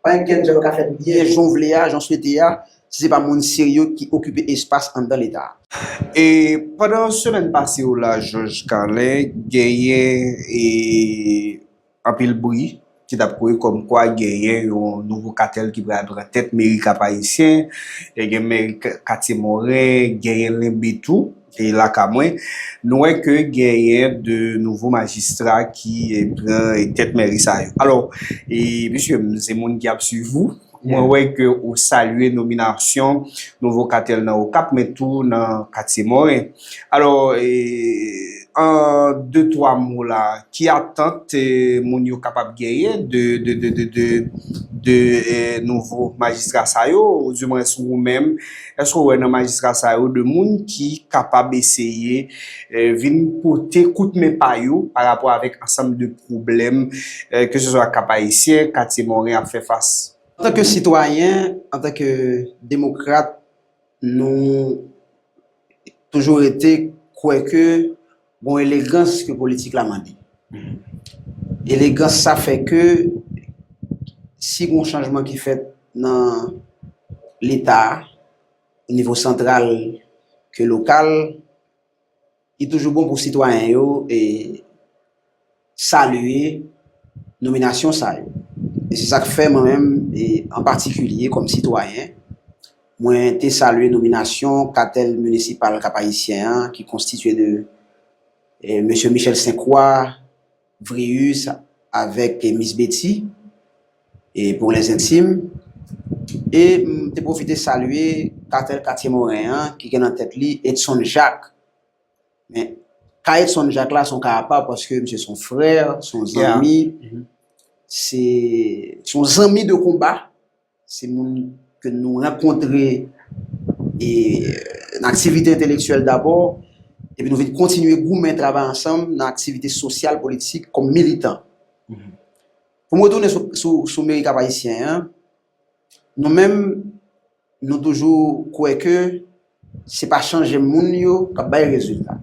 pa gen kenn jan yo ka fèt byen jan w vle a, jan w swete a, si se pa moun serye ki okipe espas anndan Leta a. E pandan semèn pase yo la, Jòj Carlin, genyen e anpil bri ki t ap kouri kòmkwa genyen yon nouvo katèl ki pral pran tèt meri Kap Ayisyen, e gen meri Katye Moren, genyen Lenbe tou, e laka mwen, nou wè ke genyen de nouvo majistra ki e, pran e, tèt meri sa yo. Alò, e, mesye, m se moun ki ap swiv ou. Mwen wè ke ou salye nominasyon nouvo katèl nan Okap, men tou nan Katye Moren. Alò, e, an de twa mo la, ki atant e, moun yo kapab genyen de, de, de, de, de, de e, nouvo majistra sa yo, oudimwens ou menm, èske w wè nan majistra sa yo de moun ki kapab eseye e, vin pote koutmen pa yo pa rapò avèk ansanm de pwoblèm e, ke se swa Kap Ayisyen, Katye Moren ap fè fas? Antanke sitwayen, antanke demokrat, nou toujou rete kwè ke gon elegans ke politik la mande. Elegans sa fè ke si gon chanjman ki fèt nan Leta a, o nivo santral ke lokal, li toujou bon pou sitwayen yo e salye nominasyon sa yo. E se sa k fè mwen menm, e an patikilye kòm sitwayen, mwen te salye nominasyon katèl minisipal Kap Ayisyen an ki konstitye de e, mesye Michel Sainte-Croix, Vrius avèk e, Miss Betty e, pour les intimes. E m te pwofite salye katèl Katye Moren an ki gen nan tèt li Edson Jacques. Men ka Edson Jacques la se yon ka apa paske misye se yon frè, se yon zanmi, se se yon zanmi de konba, se moun ke nou rankontre e nan aktivite entelektyèl dabò, epi nou vin kontinye goumen travay ansanm nan aktivite sosyal, politik, kòm militan. Pou m retounen sou, sou, sou meri Kap Ayisyen an, nou menm, nou toujou kwè ke se pa chanje moun yo k ap bay rezilta.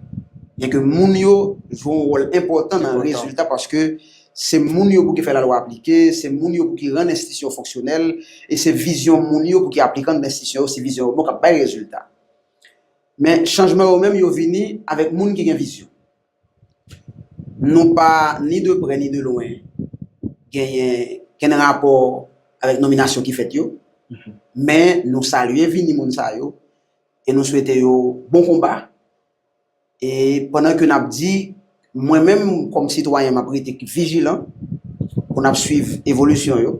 Byenke moun yo jwe yon wòl enpòtan nan rezilta paske se moun yo pou ki fè lalwa aplike, se moun yo pou ki rann enstitisyon fonksyonèl, e se vizyon moun yo pou ki aplikan nan enstitisyon yo, se vizyon yo bon k ap bay rezilta. Men chanjman yo menm yo vini avèk moun ki gen vizyon. Nou pa ni de prè ni de lwen genyen kenn rapò avèk nominasyon ki fèt yo, men nou salye vini moun sa yo e nou swete yo bon konba. E pandan ke n ap di, mwen menm kòm sitwayen, m ap rete vijilan pou n ap swiv evolisyon yo.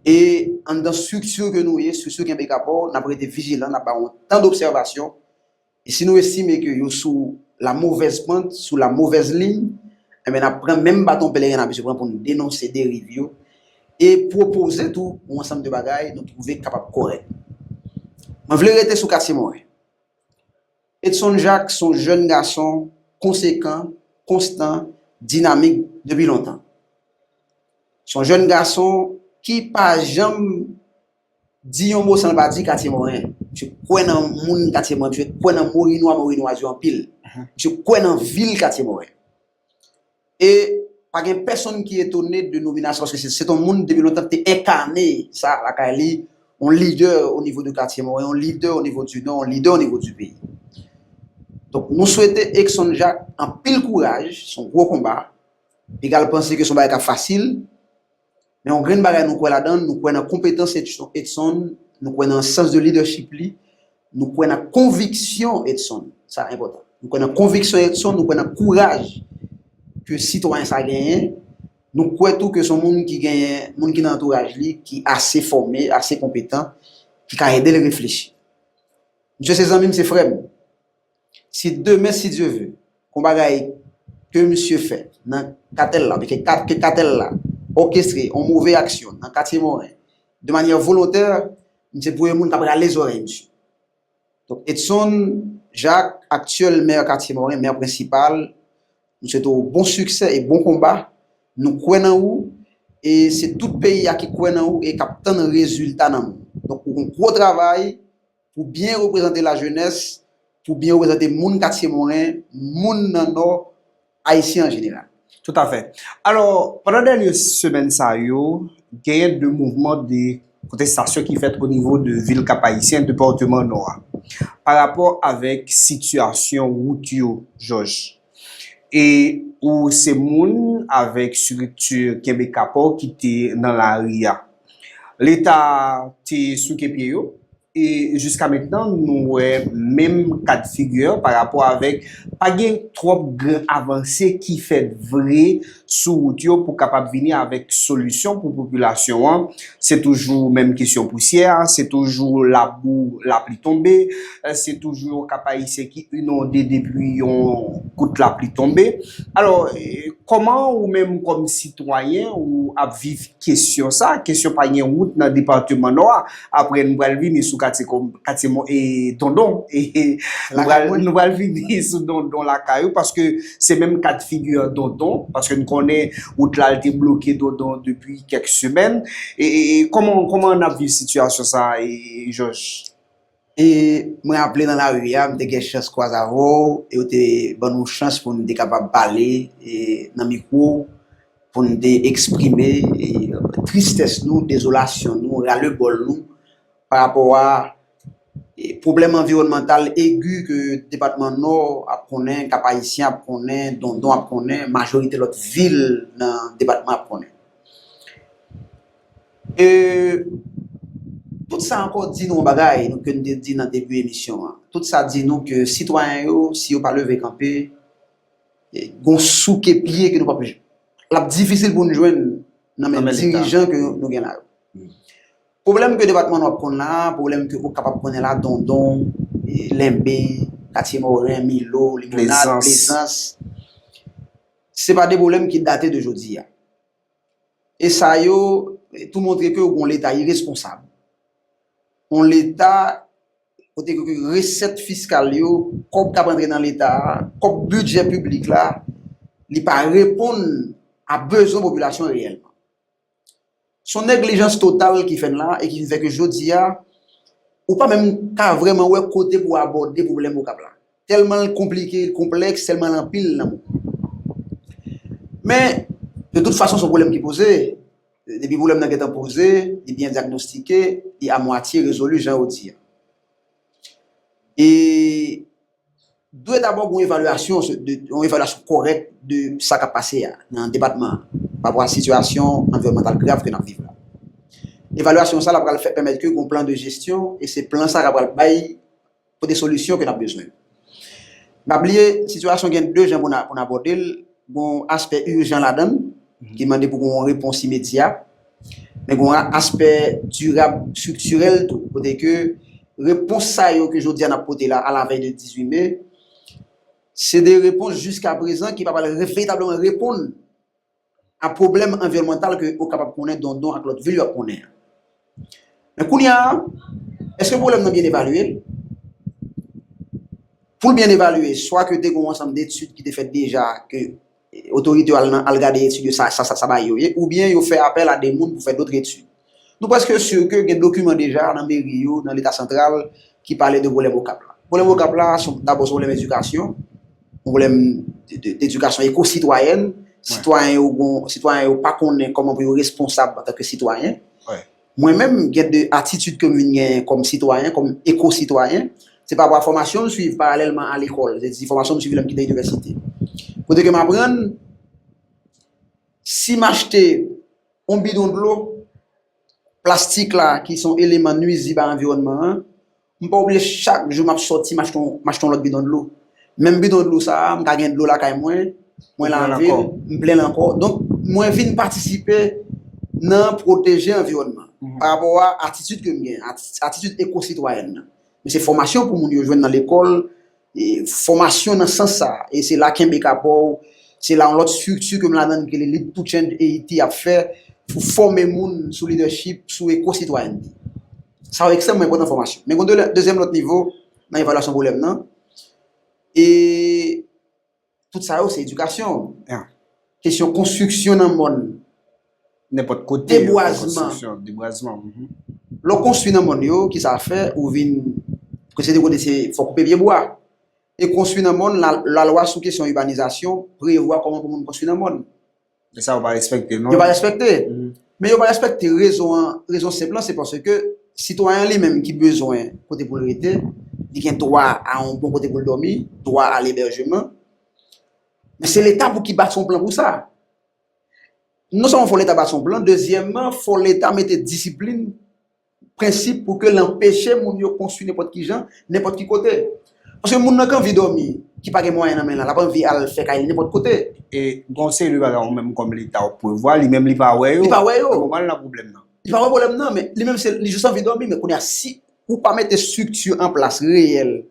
E anndan estrikti ke nou ye, estrikti Kenbe Kapòw, n ap rete vijilan, n ap ba yon tan dobsèvasyon. E si nou estime ke yo sou la mauvaise pente, sou la mauvaise ligne, enben n ap pran menm baton pèleren n ap bezwen pran pou n denonse deriv yo e pwopoze tou yon ansanm de bagay nou twouve k kapab kòrèk. Mwen vle rete sou Katye Moren. Edson Jacques se yon jèn gason konsekan, konstan, dinamik depi lontan. Se yon jèn gason ki pa janm di yon mo san l pa di Katye Moren. Misye kwè nan moun Katye Moren, misye kwè nan Morinwa, Morinwaz yo anpil. Misye kwè nan vil Katye Moren. E pa gen pèsonn ki etone de nominasyon, paske se, se yon moun depi lontan ki te enkane sa lakay li, yon lidè o nivo de Katye Moren, yon lidè o nivo di Nò, yon lidè o nivo di peyi. Donk, nou swete Edson Jacques anpil kouraj, se yon gwo konba. Piga l panse ke se yon bagay k ap fasil, men yon grenn bagay nou kwè ladan l, nou kwè nan konpetans Edson, Edson, nou kwè nan sans de leadership li, nou kwè nan konviksyon Edson, sa enpòtan. Nou kwè nan konviksyon Edson, nou kwè nan kouraj ke sitwayen sa genyen. Nou kwè tou ke se yon moun ki genyen, moun ki nan antouraj li, ki ase fòme, ase konpetan, ki ka ede l reflechi. Misye se zanmi m, se frè m. Si demen, si Dye ve, yon bagay ke misye fè nan katèl la, ke, kat, ke katèl la òkestre yon move aksyon nan Katye Moren, de manyè volontè, misye premye moun k ap rale zòrèy misye. Donk, Edson Jacques, aktyèl mè Katye Moren, mè prensipal, m swete w bon siksè e bon konba. Nou kwè nan ou, e se tout peyi a ki kwè nan ou e k ap tann rezilta nan men w. Donk, ou gon gwo travay pou byen reprezante lajenès, pou byen reprezante moun Katye Moren, moun nan Nò, Ayisyen an jeneral. Toutafè. Alò, pandan dènye semèn sa yo, genyen de mouvman de kontestasyon ki fèt o nivo de vil Kap Ayisyen, depatman Nò a, pa rapò avèk sitiyasyon wout yo, Jòj. E ou se moun avèk estrikti Kenbe Kap ki te nan lari a. Leta te souke pye yo, e jiska mentnan, nou wè menm kad figi pa rapò avèk, pa gen twòp gran avanse ki fèt vre sou wout yo pou kapab vini avèk solisyon pou popilasyon an. Se toujou menm kesyon pousyè, se toujou labou, lapli tonbe, se toujou Kap Ayisyen ki inonde depi yon gout lapli tonbe. Alò, e, kòman ou menm kòm sitwayen ou ap viv kesyon sa, kesyon pa gen wout nan depatman Nò a? Apre, nou pral vini sou katye kòm, katye Mo-, e, Dondon. E, e, nou pral, nou pral vini sou Dondon lakay ou, paske se menm kad figi Dondon, paske nou konnen wout la, l te bloke Dondon depi kèk semèn. E, e, e kòman, kòman n ap viv sitiyasyon sa, e, Jòj? E mwen raple nan lari a, m te gen chans kwaze avè w, e w te ban nou chans pou n te kapab pale, e, nan mikwo w, pou n te eksprime, e, tristès nou, dezolasyon nou, ralebòl nou, pa rapò a, e, pwoblèm anviwònmantal egi ke depatman Nò ap konnen, Kap Ayisyen ap konnen, Dondon ap konnen, majorite lòt vil nan depatman ap konnen. E tout sa ankò di nou yon bagay, nou, ke n te di nan debi emisyon an. Tout sa di nou ke sitwayen yo, si yo pa leve kanpe, e, gon souke pye ke nou p ap, l ap difisil pou n jwenn nan men dirijan ke nou gen la yo. Pwoblèm ke depatman Nò ap konn la, pwoblèm ke Okap ap konnen la, Dondon, e, Lenbe, Katye Moren, Milo, Limonad, Plezans, se pa de pwoblèm ki date de jodi a. E sa yo, e, tou montre ke yon Leta iresponsab. Yon Leta kote ke resèt fiskal yo, kòb k ap rantre nan Leta a, kòb bidjè piblik la, li pa reponn a bezwen popilasyon reyèlman. Se yon neglijans total ki fè n la e ki fè ke jodi a, ou pa menm ka vrèman wè kote pou abòde pwoblèm Okap la. Tèlman l konplike, l konplèks, tèlman l anpil nan mo. Men, de tout fason, se yon pwoblèm ki poze. Depi pwoblèm nan gentan poze, li byen dyagnostike, li amwatye rezoli, jan yo di a. E dwe dabò gen yon evalyasyon, de, yon evalyasyon kòrèk de sa k ap pase a nan depatman an, pa rapò a sitiyasyon anviwònmantal grav ke n ap viv la. Evalyasyon sa la pral fè, pèmèt ke gen yon plan de jesyon, e se plan sa k ap pral bay pote solisyon ke n ap bezwen. N pa bliye, sitiyasyon gen de jan pou n a-, pou n abòde l. Gen yon aspè ijan ladan l, ki mande pou gen yon repons imedya. Men gen yon aspè dirab, estriktirèl tou, kote ke repons sa yo ke jodi a n ap pote la, alavèy de dizuit me, se de repons jiska prezan ki pa pral re-, veritableman reponn a pwoblèm anviwònmantal ke Okap ap konnen, Dondon ak lòt vil yo ap konnen an. Men kounye a, èske pwoblèm nan byen evalye? Pou l byen evalye, swa ke te gen yon ansanm de etid ki te fèt deja, ke, e, otorite yo al nan, al gade etid yo, sa, sa, sa, sa bagay yo ye, oubyen yo fè apèl a de moun pou fè dòt etid. Nou prèske si ke gen dokiman deja nan meri yo, nan Leta santral, ki pale de pwoblèm Okap la. Pwoblèm Okap la, se, dabò, se pwoblèm edikasyon, yon pwoblèm de, de, d'edikasyon ekositwayèn. Sitwayen yo gon, sitwayen yo pa konnen kòman pou yo responsab antanke sitwayen. Mwen menm, gen de atitid ke m vin genyen kòm sitwayen, kòm ekositwayen, se pa rapò a fòmasyon m swiv paralèlman a lekòl, se di fòmasyon m swiv lè m kite inivèsite. Kote ke m aprann, si m achte yon bidon dlo, plastik la, ki se yon eleman nwizib a anviwònman an, m pa oblije chak jou m ap sòti, m achte yon, m achte yon lòt bidon dlo. Menm bidon dlo sa a, m ka gen dlo lakay mwen, mwen lave l, m plen l ankò. Donk, mwen vin patisipe nan pwoteje anviwònman an. Pa rapò a atitid ke m gen, ati-, atitid ekositwayèn nan. Men se fòmasyon pou moun yo jwenn nan lekòl, e, fòmasyon nan sans sa, e se la Kenbe Kapòw, se la yon lòt estrikti ke m ladan l ki rele Lead to Change Haiti ap fè pou fòme moun sou leadership, sou ekositwayènte. Sa yo ekstrèmman enpòtan fòmasyon. Men gen de, dezyèm lòt nivo nan evalyasyon pwoblèm nan. E tout sa yo se edikasyon. Kesyon konstriksyon nan mòn. Nenpòt kote. Debwazman. Debwazman. Lè w konstwi nan mòn yo, ki sa fè ou vin, ke se de kote se fòk ou pe pye bwa. E konstwi nan mòn, lalwa sou kesyon ibanizasyon prevwa kòman pou moun konstwi nan mòn. E sa yo pa respekte, non? Yo pa respekte. Men yo pa respekte rezon an, rezon senp lan, se paske sitwayen li menm ki bezwen kote pou l rete, li gen dwa a yon bon kote pou l dòmi, dwa a lebèjman. Men se Leta pou ki bati yon plan pou sa. Non sèlman fò Leta bati yon plan, dezyèmman, fò Leta mete disiplin, prensip pou ke l anpeche moun yo konstwi nenpòt ki jan, nenpòt ki kote. Paske moun nan ki anvi dòmi, ki pa gen mwayen nan men l, l ap anvi al fè kay li nenpòt kote. E gen yon seri de bagay ou menm kòm Leta ou prevwa, li menm li pa wè yo. Li pa wè yo. Kòman l nan pwoblèm nan? Li pa wè pwoblèm nan, men li menm se, li jis anvi dòmi, men kounye a si ou pa mete estrikti an plas reyèl,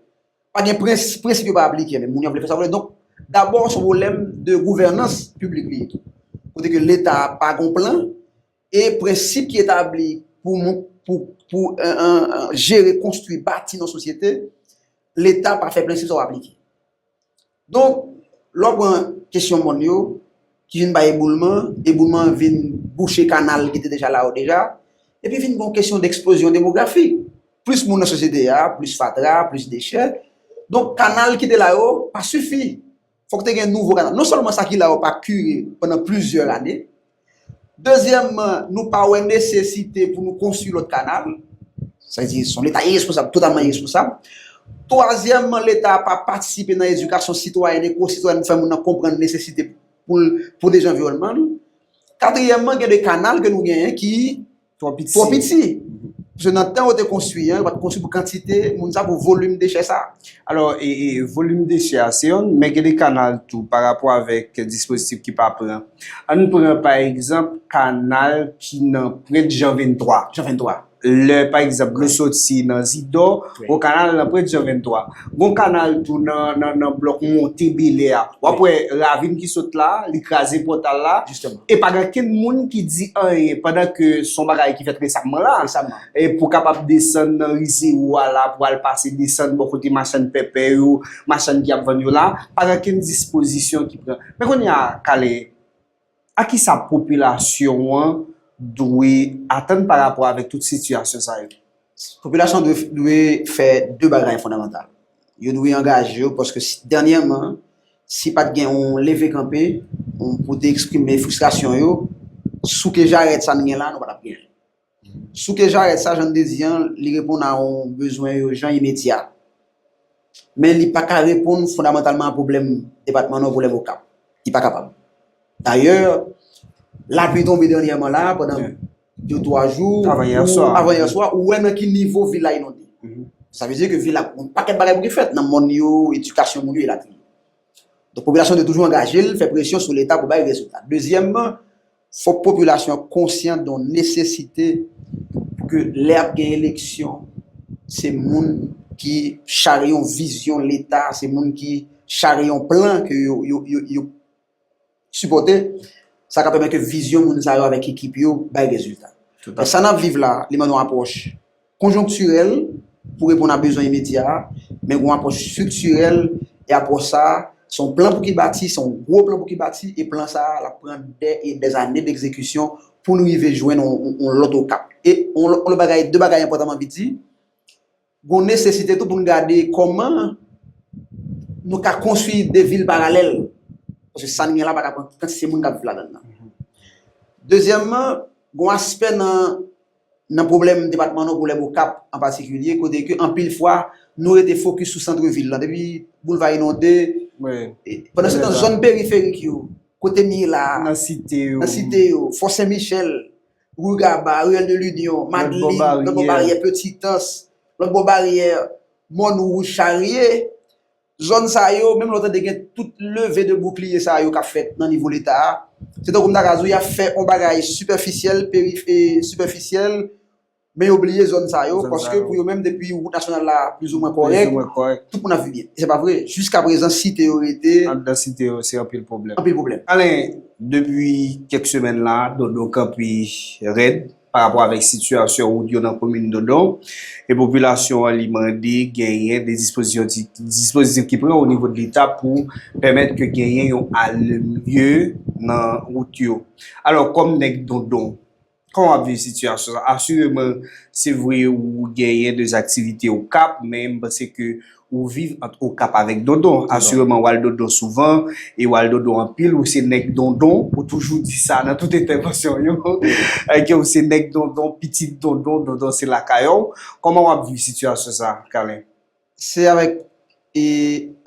pa gen prens-, prensip yo pa aplike, men moun yo vle fè sa yo vle. Donk, dabò, se yon pwoblèm de gouvènans piblik li ye tou. Kote ke Leta pa gen plan, e prensip ki etabli pou, pou, pou, euh, euh, euh, jere, konstwi, bati nan sosyete, Leta pa fè prensip sa yo aplike. Donk, lè w pran kesyon mòn yo, ki vin bay eboulman, eboulman vin bouche kanal ki te deja la yo deja, epi vin gen yon kesyon de eksplozyon demografik. Plis moun nan sosyete a, plis fatra, plis dechè. Donk, kanal ki te la yo pa sifi. Fòk te gen nouvo kanal. Non sèlman sa ki la yo pa kire pandan plizyè lane, dezyèmman, nou pa wè nesesite pou nou konstwi lòt kanal. Sa vle di, se yon Leta iresponsab, totalman iresponsab. Twazyèmman, Leta pa patisipe nan edikasyon sitwayèn, ekositwayèn, pou fè moun nan konprann nesesite pou l pwoteje anviwònman l. Katriyèmman, gen de kanal ke nou genyen ki Twò piti. Twò piti. Paske nan tan yo te konstwi an, yo pa t konstwi pou kantite moun sa, pou volim dechè sa. Alò, e, e, volim dechè a, se youn, men gen de kanal tou, pa rapò avèk dispozitif ki pa pran. Ann pran, pa egzanp, kanal ki nan Pwent Jan venntwa. Jan venntwa. Lè, pa egzanp, nou soti nan Zidò, gon kanal nan Pwent Jan venntwa. Gon kanal tou nan, nan, nan blòk monte Belè a. W ap wè ravin ki sot la, li kraze pòtal la. Jisteman. E pa gen kenn moun ki di anyen pandan ke se yon bagay ki fèt resamman la. Resamman. E pou kapab desann nan ri Zewo a la, pou al pase desann bò kote machann pèpè yo, machann ki ap vann yo la, pa gen kenn dispozisyon ki pran. Men kounye a, Kale, a ki sa popilasyon an dwe atann pa rapò avèk tout sitiyasyon sa yo? Popilasyon dwe, dwe fè de bagay fondamantal. Yo dwe angaje yo, paske si, dènyèman, si pa t gen yon leve kanpe, yon pou te eksprime fristrasyon yo, souke jarèt sa n gen la, nou pa t ap gen. Souke jarèt sa, jan n te di an, li reponn a yon bezwen ijan imedya. Men li pa ka reponn fondamantalman a pwoblèm depatman Nò, pwoblèm Okap. Li pa kapab. Dayè, lapli tonbe dènyèman la, pandan de, twa jou, Avan yè swa. Avan yè swa, ou wè nan ki nivo vil la inonde. Sa vle di ke vil la, yon pakèt bagay pou ki fèt nan mòn yo, edikasyon moun yo, elatriye. Donk, popilasyon dwe toujou angaje l, fè presyon sou Leta pou bay rezilta. Dezyèmman, fòk popilasyon an konsyan de yon nesesite pou ke lè ap gen eleksyon, se moun ki chare yon vizyon Leta, se moun ki chare yon plan ke yo, yo, yo, yo sipòte, sa ka pèmèt ke vizyon moun sa yo avèk ekip yo bay rezilta. Men sa n ap viv la, li mande yon apwòch konjonktirèl pou reponn a bezwen imedya a, men yon apwòch estriktirèl, e apwòch sa a, se yon plan pou ki bati, se yon gwo plan pou ki bati, e plan sa a, l ap pran dè e dè zane degzekisyon pou n rive jwenn yon, yon, yon lòt Okap. E yon, yon lòt bagay, de bagay enpòtan m anvi di, gon nesesite tou pou n gade kòman nou ka konstwi de vil paralèl. Paske sa n gen la pa ka pran kantite moun k ap viv ladan l nan. Dezyèmman, gon aspè nan, nan pwoblèm depatman Nò, pwoblèm Okap an patikilye, kote ke anpil fwa, nou rete fokis sou sant vil lan. Depi boulva inonde, e, pandan se tan, zòn periferik yo, kote m ye la a, Nan site yo. Nan site yo, Fò Sen Michèl, Rue Gaba, Ruelle de l'Union, Madlin, lòt bò Baryè, Petitans, lòt bò Baryè, Mòn Wouj, Charye, zòn sa yo, menm lè w tande gen tout leve de boukliye sa yo k ap fèt nan nivo Leta a, se tankou m ta ka di w, y ap fè yon bagay sipèfisyèl, perif-, e, sipèfisyèl, Men yo bliye zòn sa yo, paske pou yo menm, depi wout nasyonal la plizoumwen kòrèk, tout moun ap viv byen. E se pa vre. Jiska prezan, site yo rete anndan site yo, se anpil pwoblèm. Anpil pwoblèm. Alen, depi kèk semèn la, Dondon kanpe rèd pa rapò avèk sitiyasyon wout yo nan komin Dondon. E popilasyon an li mande genyen de dispozisyon, dispozitif ki pran o nivo de Leta pou pèmèt ke genyen yon alye nan wout yo. Alò, kòm nèg Dondon, kòman w ap viv sitiyasyon sa? Asireman, se vre ou genyen de aktivite Okap, men m panse ke ou viv ant Okap avèk Dondon. Asireman, w al Dondon souvan, e w al Dondon anpil, ou se nèg Dondon, ou toujou di sa nan tout entèvansyon w yo, ke ou se nèg Dondon, pitit Dondon, Dondon se lakay ou. Kòman w ap viv sitiyasyon sa, Kalen? Se avèk e,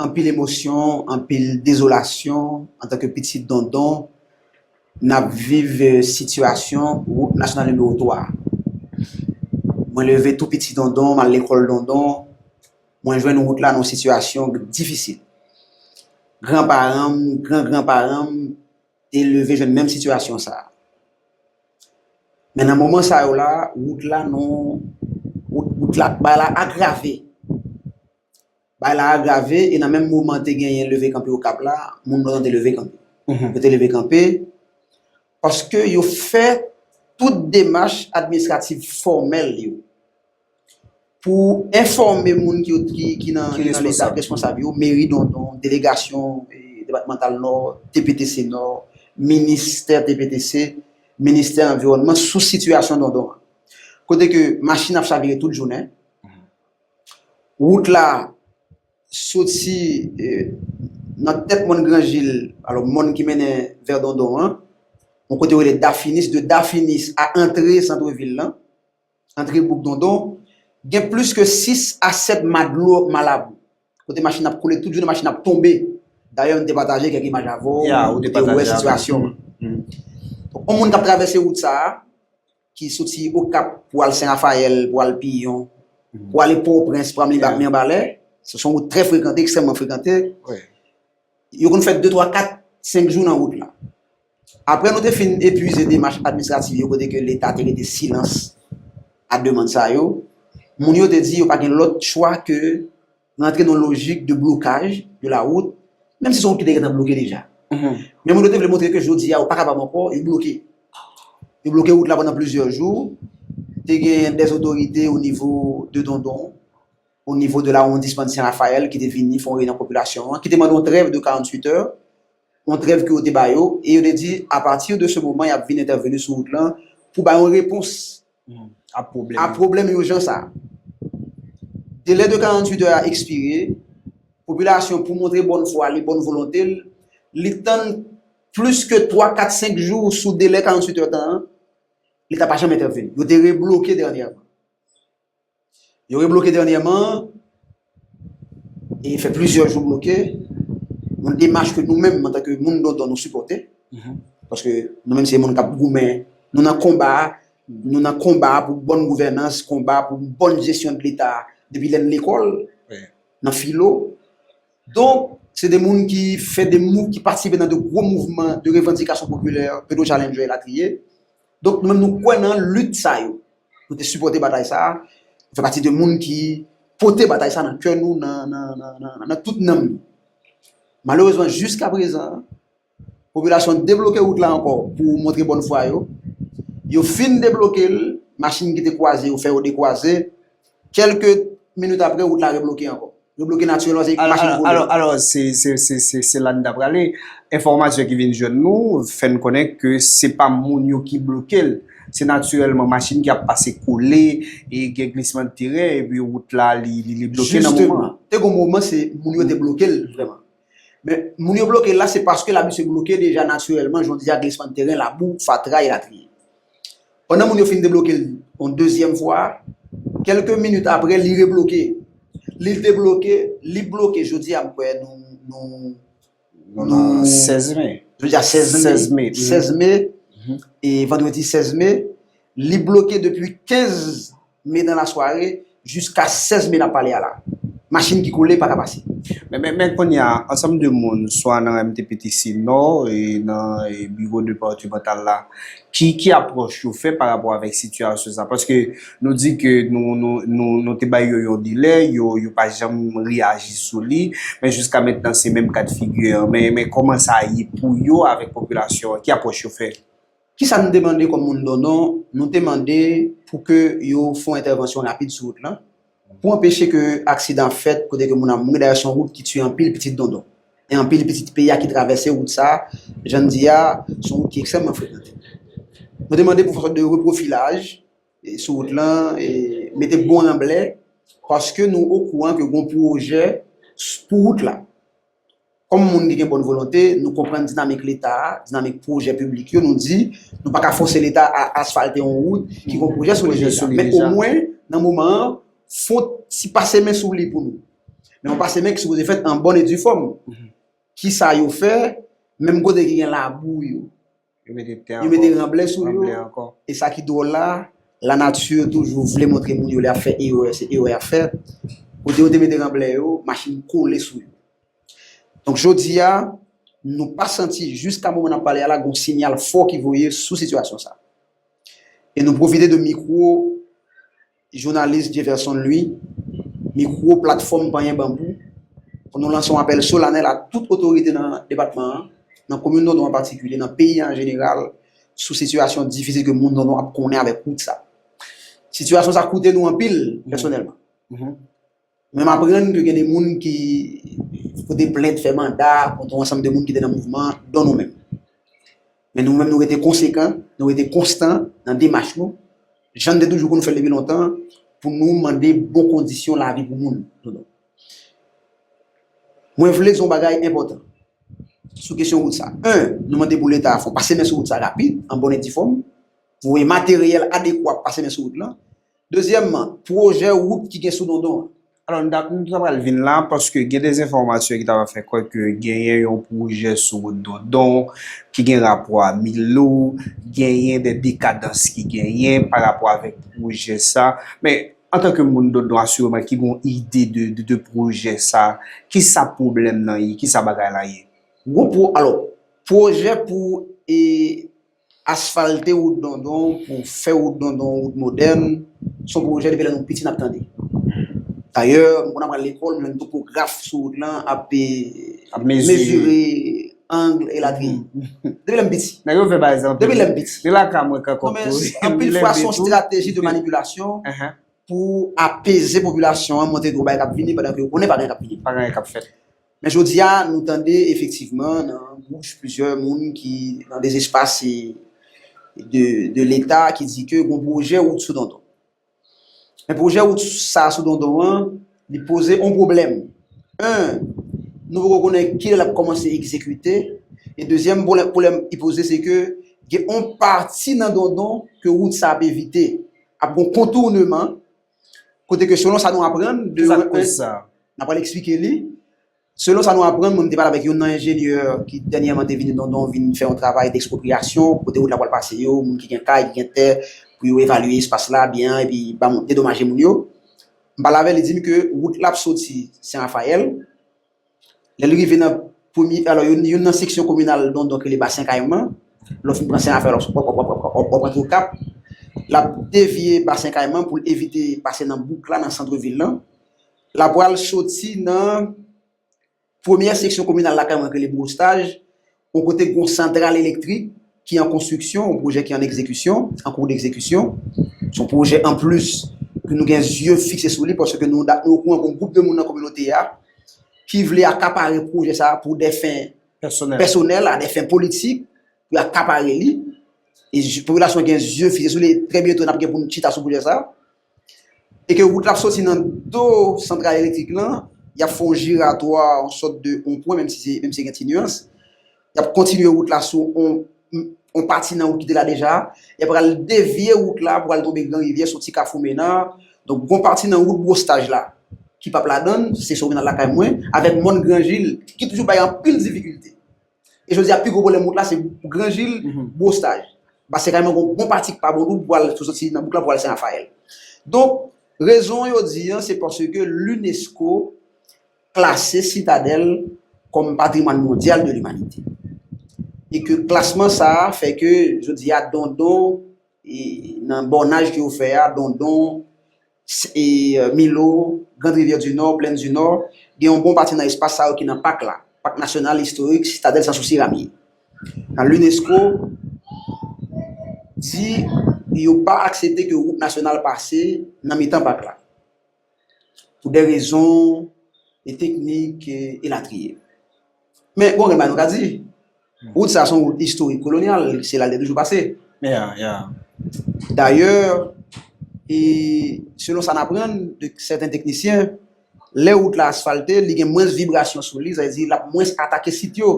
anpil emosyon, anpil dezolasyon, antanke pitit Dondon, n ap viv e, sitiyasyon wout nasyonal nimewo twa. Mwen leve tou piti Dondon, m al lekòl Dondon, mwen jwenn wout la nan yon sitiyasyon difisil. Granparan m, gran granparan m te leve jwenn menm sitiyasyon sa a. Men nan moman sa yo la, wout la non, wout, wout la, bagay la agrave. Bagay la agrave, e nan menm moman te genyen leve kanpe Okap la, moun Dondon te leve kanpe. Yo te leve kanpe, paske yo fè tout demach administrativ fòmèl yo pou enfòme moun ki, ki, ki nan, ki nan Leta, responsab yo, meri Dondon, delegasyon e, depatmantal Nò, T P T C Nò, ministè T P T C, ministè anviwònman sou sitiyasyon Dondon an. Kote ke machin ap chavire tout jounen. Wout la soti e, nan tèt mòn Granjil, alò mòn ki mennen vè Dondon an, yon kote yo rele Dafinis, de Dafinis a antre santrevil lan, antre bouk Dondon, gen plis ke sis a sèt ma dlo malabou. Kote machin ap koule, tout jounen machin ap tonbe. Dayè, m te pataje kèk imaj avè w, m te wè sitiyasyon an. Donk, yon moun k ap travèse wout sa a, ki soti Okap pou al Sen Rafayèl, pou al Piyon, pou ale Pòtoprens, pou al Mibalè, se yon wout trè frekante, ekstrèmman frekante. Yo konn fè de, twa, kat, senk jou nan wout la. Apre nou te fin epuize demach administrativ yo kote ke Leta te rete silans a demann sa yo, moun yo te di yo pa gen lòt chwa ke rantre nan lojik de blokaj de la wout, menm si se yon wout ki te gentan bloke deja. Men moun yo te vle montre ke jodi a yo pa kapab ankò, yo bloke. Yo bloke wout la pandan plizyè jou. Te gen dèz otorite o nivo de Dondon, o nivo de lawondisman de Sen Rafayèl ki te vini fè yon reyinyon ak popilasyon an, ki te mande yon trèv de karanntuit è, yon trèv ke yo te ba yo, e yo te di, apati de se moman, y ap vin entèveni sou wout lan pou bay yon repons a pwoblèm ijan sa a. Delè de karanntuit è a ekspire, popilasyon pou montre bòn fwa li, bòn volonte l, li tann plis ke twa, kat, senk jou sou delè karanntuit è tan an, Leta pa janm entèveni. Yo te rebloke dènyèman. Yo rebloke dènyèman, e fè plizyè jou bloke, yon demach ke nou menm, antanke moun Dondon, nou sipòte. Paske nou menm se moun k ap goumen, nou nan konba a, nou nan konba a pou bòn gouvènans, konba pou bòn jesyon de Leta, depi lè n lekòl, nan filo. Donk, se de moun ki fè de mou, ki patisipe nan de gwo mouvman de revandikasyon popilè, Pedro Challenger elatriye. Donk, nou menm nou kwè nan lit sa yo. Nou te sipòte batay sa a. Nou fè pati de moun ki pote batay sa a nan kè nou, nan, nan, nan, nan, nan tout nanm nou. Malerezman, jiska prezan, popilasyon debloke wout la ankò pou montre bòn fwa yo. Yo fin debloke l, machin ki te kwaze, yo fè yo dekwaze. Kèlke minit apre, wout la rebloke ankò. Rebloke natirèlman, se machin ki koule. Alò, alò, se, se, se, se, se la n ta prale. Enfòmasyon ki vin jwenn nou fè n konnen ke se pa moun yo ki bloke l. Se natirèlman machin ki ap pase kole, e gen glisman de teren, epi wout la, li, li, li bloke nan moman. Jisteman, te gen moman, se moun yo te bloke l vrèman. Men, moun yo bloke l la, se paske l abitye bloke deja natirèlman, jan w di a, glisman de teren, labou, fatra, elatriye. Pandan moun yo fin debloke l yon dezyèm fwa, kèlke minit apre, li rebloke. Li debloke, li bloke, jodi a, m kwè nou, nou, nou nan sèz me. Jodi a sèz me. Sèz me. Sèz me, e vandredi sèz me, li bloke depi kenz me nan lasware jiska sèz me n ap pale a la. Machin ki kole pa ka pase. Men, men, men kounye a, ansanm de moun, swa nan M T P T C Nò e nan e, biwo depatimantal la, ki, ki apwòch yo fè pa rapò avèk sitiyasyon sa? Paske nou di ke nou, nou, nou, nou te bay yo yon delè, yo, yo pa janm reyaji sou li, men jiska mentnan se menm ka de figi an. Men, men kòman sa ye pou yo avèk popilasyon an? Ki apwòch yo fè? Kisa nou te mande kòm moun Dondon? Nou te mande pou ke yo fè yon entèvansyon rapid sou wout lan, pou anpeche ke aksidan ap fèt kote ke moun ap mouri. Dayè, se yon wout ki tiye anpil pitit Dondon. E anpil pitit peyi a ki travèse wout sa a. Jan n di a, se yon wout ki ekstrèmman frekante. Nou te mande pou fè yon sòt de repwofilaj e, sou wout lan, e, mete bon ranblè, paske nou okouran ke gen yon pwojè s- pou wout la. Kòm moun ki gen bòn volonte, nou konprann dinamik Leta a, dinamik pwojè piblik yo, nou di, nou pa ka fòse Leta a asfalte yon wout ki gen yon pwojè sou li deja. Men omwen, nan moman an, fon ti pase men sou li pou nou. Men yon pase men ki sipoze fèt an bòn e di fòm. Kisa yo fè, menm kote ki gen labou yo, yo mete ranblè sou yo. E sa ki dwòl la, lanati toujou vle montre moun yo lè y ap fè erè, se erè y ap fè. Kote yo te mete ranblè yo, machin kole sou yo. Donk, jodi a, nou pa santi, jiska moman n ap pale a la, gen yon siyal fò ki voye sou sitiyasyon sa. E nou pwofite de mikwo jounalis Jefferson Louis, mikwo platfòm Panyen Banbou, pou nou lanse yon apèl solanèl a tout otorite nan depatman an, nan komin Dondon an patikilye, nan peyi a an jeneral, sou sitiyasyon difisil ke moun Dondon ap konnen avèk wout sa. Sitiyasyon sa koute nou anpil, pèsonèlman. Mwen m aprann ke gen de moun ki pote plent, fè manda kont yon ansanm de moun ki te nan mouvman an, dont nou menm. Men nou menm, nou rete konsekan, nou rete konstan nan demach nou, jan n te toujou konn fè l depi lontan, pou nou mande bon kondisyon lavi pou moun. Mwen vle di yon bagay enpòtan sou kesyon wout sa. En, nou mande pou Leta fè yon pase men sou wout sa rapid, an bòn e di fòm, voye materyèl adekwa pou pase men sou wout lan. Dezyèmman, pwojè wout ki gen sou Dondon an. Alò, nou ta, nou ta pral vin la, paske gen de enfòmasyon ki ta pral fè kwè ke genyen yon pwojè sou wout Dondon ki gen rapò a Milo, genyen de dekadans ki genyen pa rapò avèk pwojè sa. Men, antanke moun Dondon, asireman, ki gen yon ide de, de, de pwojè sa, kisa pwoblèm nan ye, kisa bagay la ye? Gwo pwo-, alò, pwojè pou e, asfalte wout Dondon, pou fè wout Dondon wout modèn, se yon pwojè depi lè nou piti n ap tande. Dayè, m konn ap al lekòl, m jwenn topograf sou wout lan ap e, ap mezire ang, elatriye. Depi lè m piti. Nèg yo fè bagay sa anpil. Depi lè m piti. Li lakay mwen kankan. Non, men anpil fwa, se yon estrateji de manipilasyon pou apeze popilasyon an, montre ke yon bagay k ap vini, pandan ke yo konnen pa gen anyen k ap vini. Pa gen anyen k ap fèt. Men jodi a, nou tande efektivman nan bouch plizyè moun ki nan dezespas e, de, de Leta ki di ke gen yon pwojè wout sou Dondon. Men pwojè wout sa a sou Dondon an, li poze yon pwoblèm. En, nou poko konnen kilè l ap kòmanse egzekite. E dezyèm pwoblèm, pwoblèm li poze, se ke gen yon pati nan Dondon ke wout sa ap evite. Ap gen yon kontourneman, kote ke selon sa nou aprann de... Kisa k koz sa? N ap pral eksplike li. Selon sa nou aprann, mwen m te pale avèk youn nan enjenyè ki dènyèman te vini Dondon, vin fè yon travay dekspwopriyasyon, kote wout la pral pase yo, moun ki gen kay, ki gen tè, pou yo evalye espas la byen, epi ba moun, dedomaje moun yo. M pale avè l, li di m ke wout la ap soti Sen Rafayèl. Lè l rive nan premye, alò, youn, youn nan seksyon kominal Dondon ki rele Basen Kayman, lè w fin pran Sen Rafayèl, w ap, w ap, w ap, w ap, w ap rantre Okap. L ap devye Basen Kayman pou l evite pase nan bouk la, nan sant vil lan. L ap pral soti nan premyè seksyon kominal Lakay Mwen ki rele Bwostaj, yon kote gen yon santral elektrik ki an konstriksyon, yon pwojè ki an egzekisyon, an kou degzekisyon. Se yon pwojè anplis ke nou gen zye fikse sou li, paske nou, nou okouran gen yon gwoup de moun nan kominote a ki vle akapare pwojè sa a pou de fen pèsonèl, a de fen politik, pou yo akapare li. E popilasyon an gen zye fikse sou li, e trè byento n ap gen pou n chita sou pwojè sa a. E ke wout la ap soti nan do santral elektrik lan, y ap fè yon jiratwa, yon sòt de yon pwen, menm si se, menm si gen ti nyans. Y ap kontinye wout la sou yon, yon pati nan wout ki te la deja, y ap pral devye wout la pou al tonbe Gran Rivyè sou ti kafou Mena. Donk, gon pati nan wout Bwostaj la ki p ap ladann, se sou Mena Lakay Mwen, avèk mòn Gran Jil, ki toujou bay anpil difikilte. E jodi a, pi gwo pwoblèm wout la, se Gran Jil, Bwostaj. Basen Kayman, gon, gon pati ki pa bon tou pou al, pou soti nan bouk la pou al Sen Rafayèl. Donk, Rezon yo di an, se paske l'UNESCO klase Sitadèl kòm patrimwàn mondyal de limanite. E ke klasman sa a fè ke jodi a Dondon, e, nan bònaj ke yo fè a, Dondon, e, Milo, Grand Rivière du Nord, Plaine du Nord, gen yon bon pati nan espas sa yo ki nan pak la, Pak Nasyonal Istorik Sitadèl Sans Souci Ramier. Nan l'UNESCO di yo pa aksepte ke wout nasyonal pase nan mitan pak la. Pou de rezon e teknik e, elatriye. Men, bon, gen bagay nou ka di. Wout sa se yon wout istorik kolonyal, se la l te toujou pase. Yeah, yeah. Dayè, e selon sa n aprann de sèten teknisyen, lè wout la asfalte, li gen mwens vibrasyon sou li, sa vle di l ap mwens atake sit yo.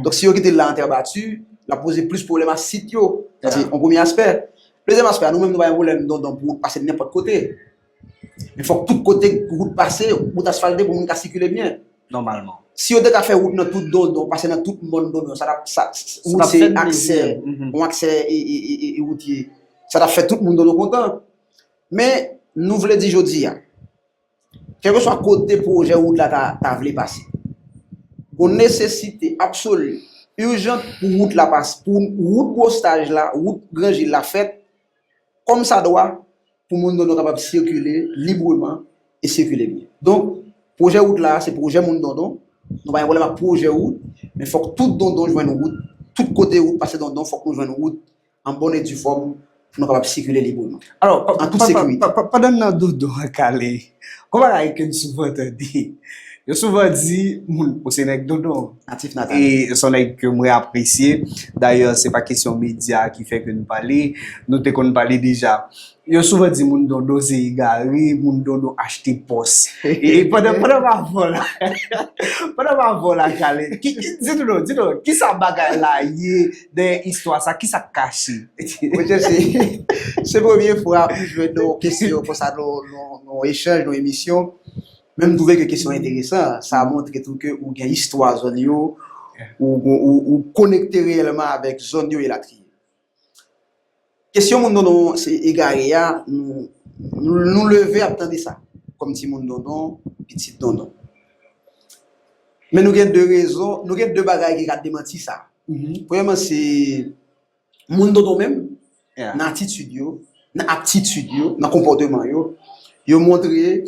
Donk, si yo kite l la an tè bati, l ap poze plis pwoblèm a sit yo. Sa se yon premye aspè. Dezyèm aspè, nou menm nou pa gen pwoblèm Dondon pou wout pase nenpòt kote. Men fòk tout kote wout pase, wout asfalte pou moun ka sikile byen. Nòmalman. Si yo te ka fè wout nan tout Dondon, pase nan tout mòn Dondon, sa t ap, sa, wout se aksè, yon aksè e, e, e, e, e woutye. Sa t ap fè tout moun Dondon kontan. Men, nou vle di jodi a, kèlkeswa kote pwojè wout la ta, ta vle pase, gon nesesite absoli, ijant pou wout la pase, pou wout Gwostaj la, wout Granjil la fèt, kòm sa dwa, pou moun Dondon kapab sikile libreman e sikile byen. Donk, pwojè wout la, se pwojè moun Dondon. Nou pa gen pwoblèm ak pwojè wout, men fòk tout Dondon jwenn wout. Tout kote wout pase Dondon, fòk nou jwenn wout an bòn e di fòm pou nou kapab sikile libreman. Alò, pa- An tout pa- pa- sekirite. pa- pa- pandan n nan Dondon an, Kale, gon bagay ke n souvan tande. Yo souvan di moun, ou se nèg Dondon. Natif natal. E se yon nèg ke mwen apresye. Dayè, se pa kesyon medya ki fè ke nou pale. Nou te konn pale deja. Yo souvan di moun Dondon se egare, moun Dondon achte pòs. E pandan, pandan m avè w la, pandan m avè w la, Kale, ki, ki, di nou non, di nou, ki sa bagay la ye dèyè istwa sa, ki sa k kache? Monchè, se, se premye fwa m jwenn yon kesyon konsa nan, nan, nan yon echanj, nan yon emisyon. Men m twouve ke kesyon enteresan. Sa montre tou ke ou gen istwa zòn yo, ou, ou, ou, ou konekte reyèlman avèk zòn yo elatriye. Kesyon moun Dondon se egare a, nou, nou, nou leve ap tande sa. Kòm ti moun Dondon, pitit Dondon. Men nou gen de rezon, nou gen de bagay ki ka demanti sa. Premyèman, se moun Dondon menm, Yeah. nan atitid yo, nan aptitid yo, nan konpòteman yo, yo montre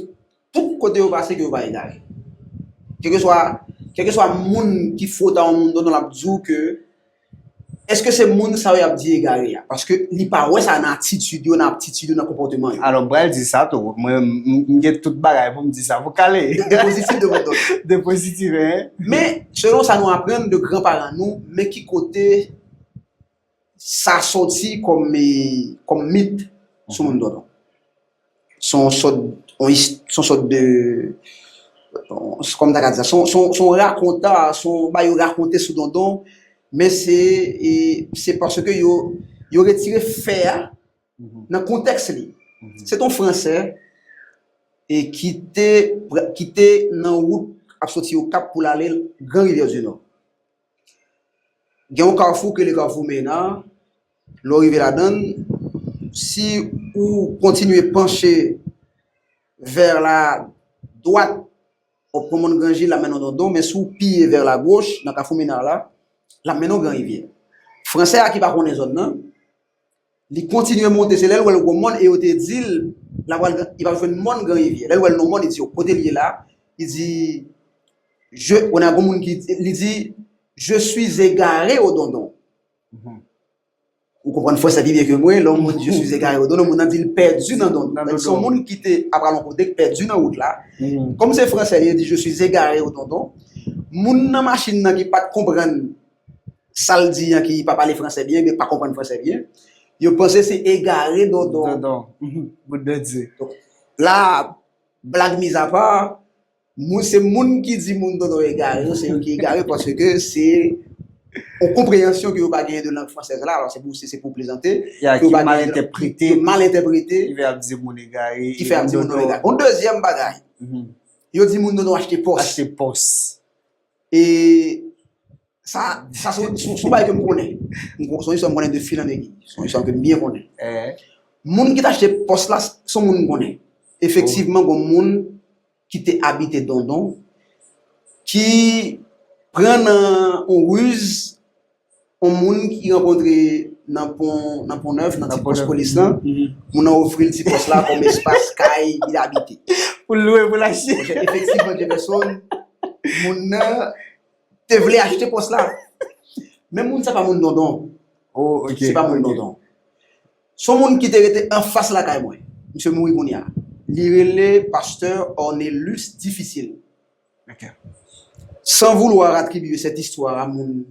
tout kote yo pase ke yo pa egare. Kèlkeswa, kèlkeswa moun ki fwote a yon moun Dondon, l ap di w ke, èske se moun sa yo y ap di egare a? Paske li pa wè sa nan atitid yo, nan aptitid yo, nan konpòteman yo. Alò, m pral di sa tou. Mwen, m- m- m gen tout bagay pou m di sa pou Kale. De pozitif de moun Dondon. De pozitif, hein? Men, selon sa nou aprann de granparan nou, men ki kote sa sòti kòm, e, kòm mit sou moun Dondon. Se yon sòt, yon is- se yon sòt de, kòm ta ka di sa, se yon- se yon- se yon rakonta, se yon bagay yo rakonte sou Dondon, men se, e, se paske yo, yo retire fè a nan kontèks li. Se t yon Fransè, e ki te, ki te nan wout ap soti Okap pou l ale Gran Rivyè di Nò. Gen yon kafou ke le kafou Mena, lè w rive ladann, si ou kontinye panche vè la dwat, w ap pran mòn Granjil, l ap mennen w Dondon, men si w piye vè la goch, nan kafou Mena la, l ap mennen w Gran Rivyè. Fransè a ki pa konnen zòn nan, li kontinye monte, se lè l wè l gwo mòn e yo te di l, l ap pral, li pral jwenn mòn Gran Rivyè. Lè l wè l nan mòn, li di, kote l ye la, li di, je, on a gon moun ki, li di, je suis égaré au Dondon. Ou konprann fransè pi byen ke mwen, lè yon moun di je suis égaré au Dondon, moun nan di l pèdi nan Dondon. Se yon moun ki te ap pral yon kote, k pèdi nan wout la. Kòm se fransè, li di je suis égaré au Dondon. Moun nan machin nan ki pa t konprann sa l di an, ki pa pale fransè byen, men pa konprann fransè byen, yo panse se egare Dondon. Dondon. Bout de di. La, blag mizapa, moun, se moun ki di moun Dondon egare yo, se yo ki egare paske se yon konpreyansyon ke yo pa genyen de lang fransèz la. Alò, se pou, se, se pou plezante. Ya, Ke yo ki pa mal genyen de, entèprete. Ki mal entèprete, Ki fè ap di moun egare. Ki fè ap di moun Dondon egare. Yon dezyèm bagay, yo di moun Dondon achte pòs. Achte pòs. E sa, sa se yon, se yon, se yon bagay ke m konnen. M kon- se yon istwa m konnen de fil an egui. Se yon istwa ke m byen konnen. Eh. Moun ki t achte pòs la, se yon moun m konnen. Efektivman, gen moun ki te abite Dondon, ki pran nan yon riz, yon moun ki rankontre nan pon, nan Pon Nèf, nan ti pòs polis lan, moun nan ofri l ti pòs la kòm espas kay li abite. Pou l lwe, pou l achte. Efektivman, Jefferson, moun nan te vle achte pòs la. Men moun sa pa moun Dondon. Oh, ok. Se pa moun Dondon. Se yon moun ki te rete anfas lakay mwen. Misye mouri kounye a. Li rele pastè Ornelus Difisil. Ok. Sans vouloir attribuer cette histoire à moun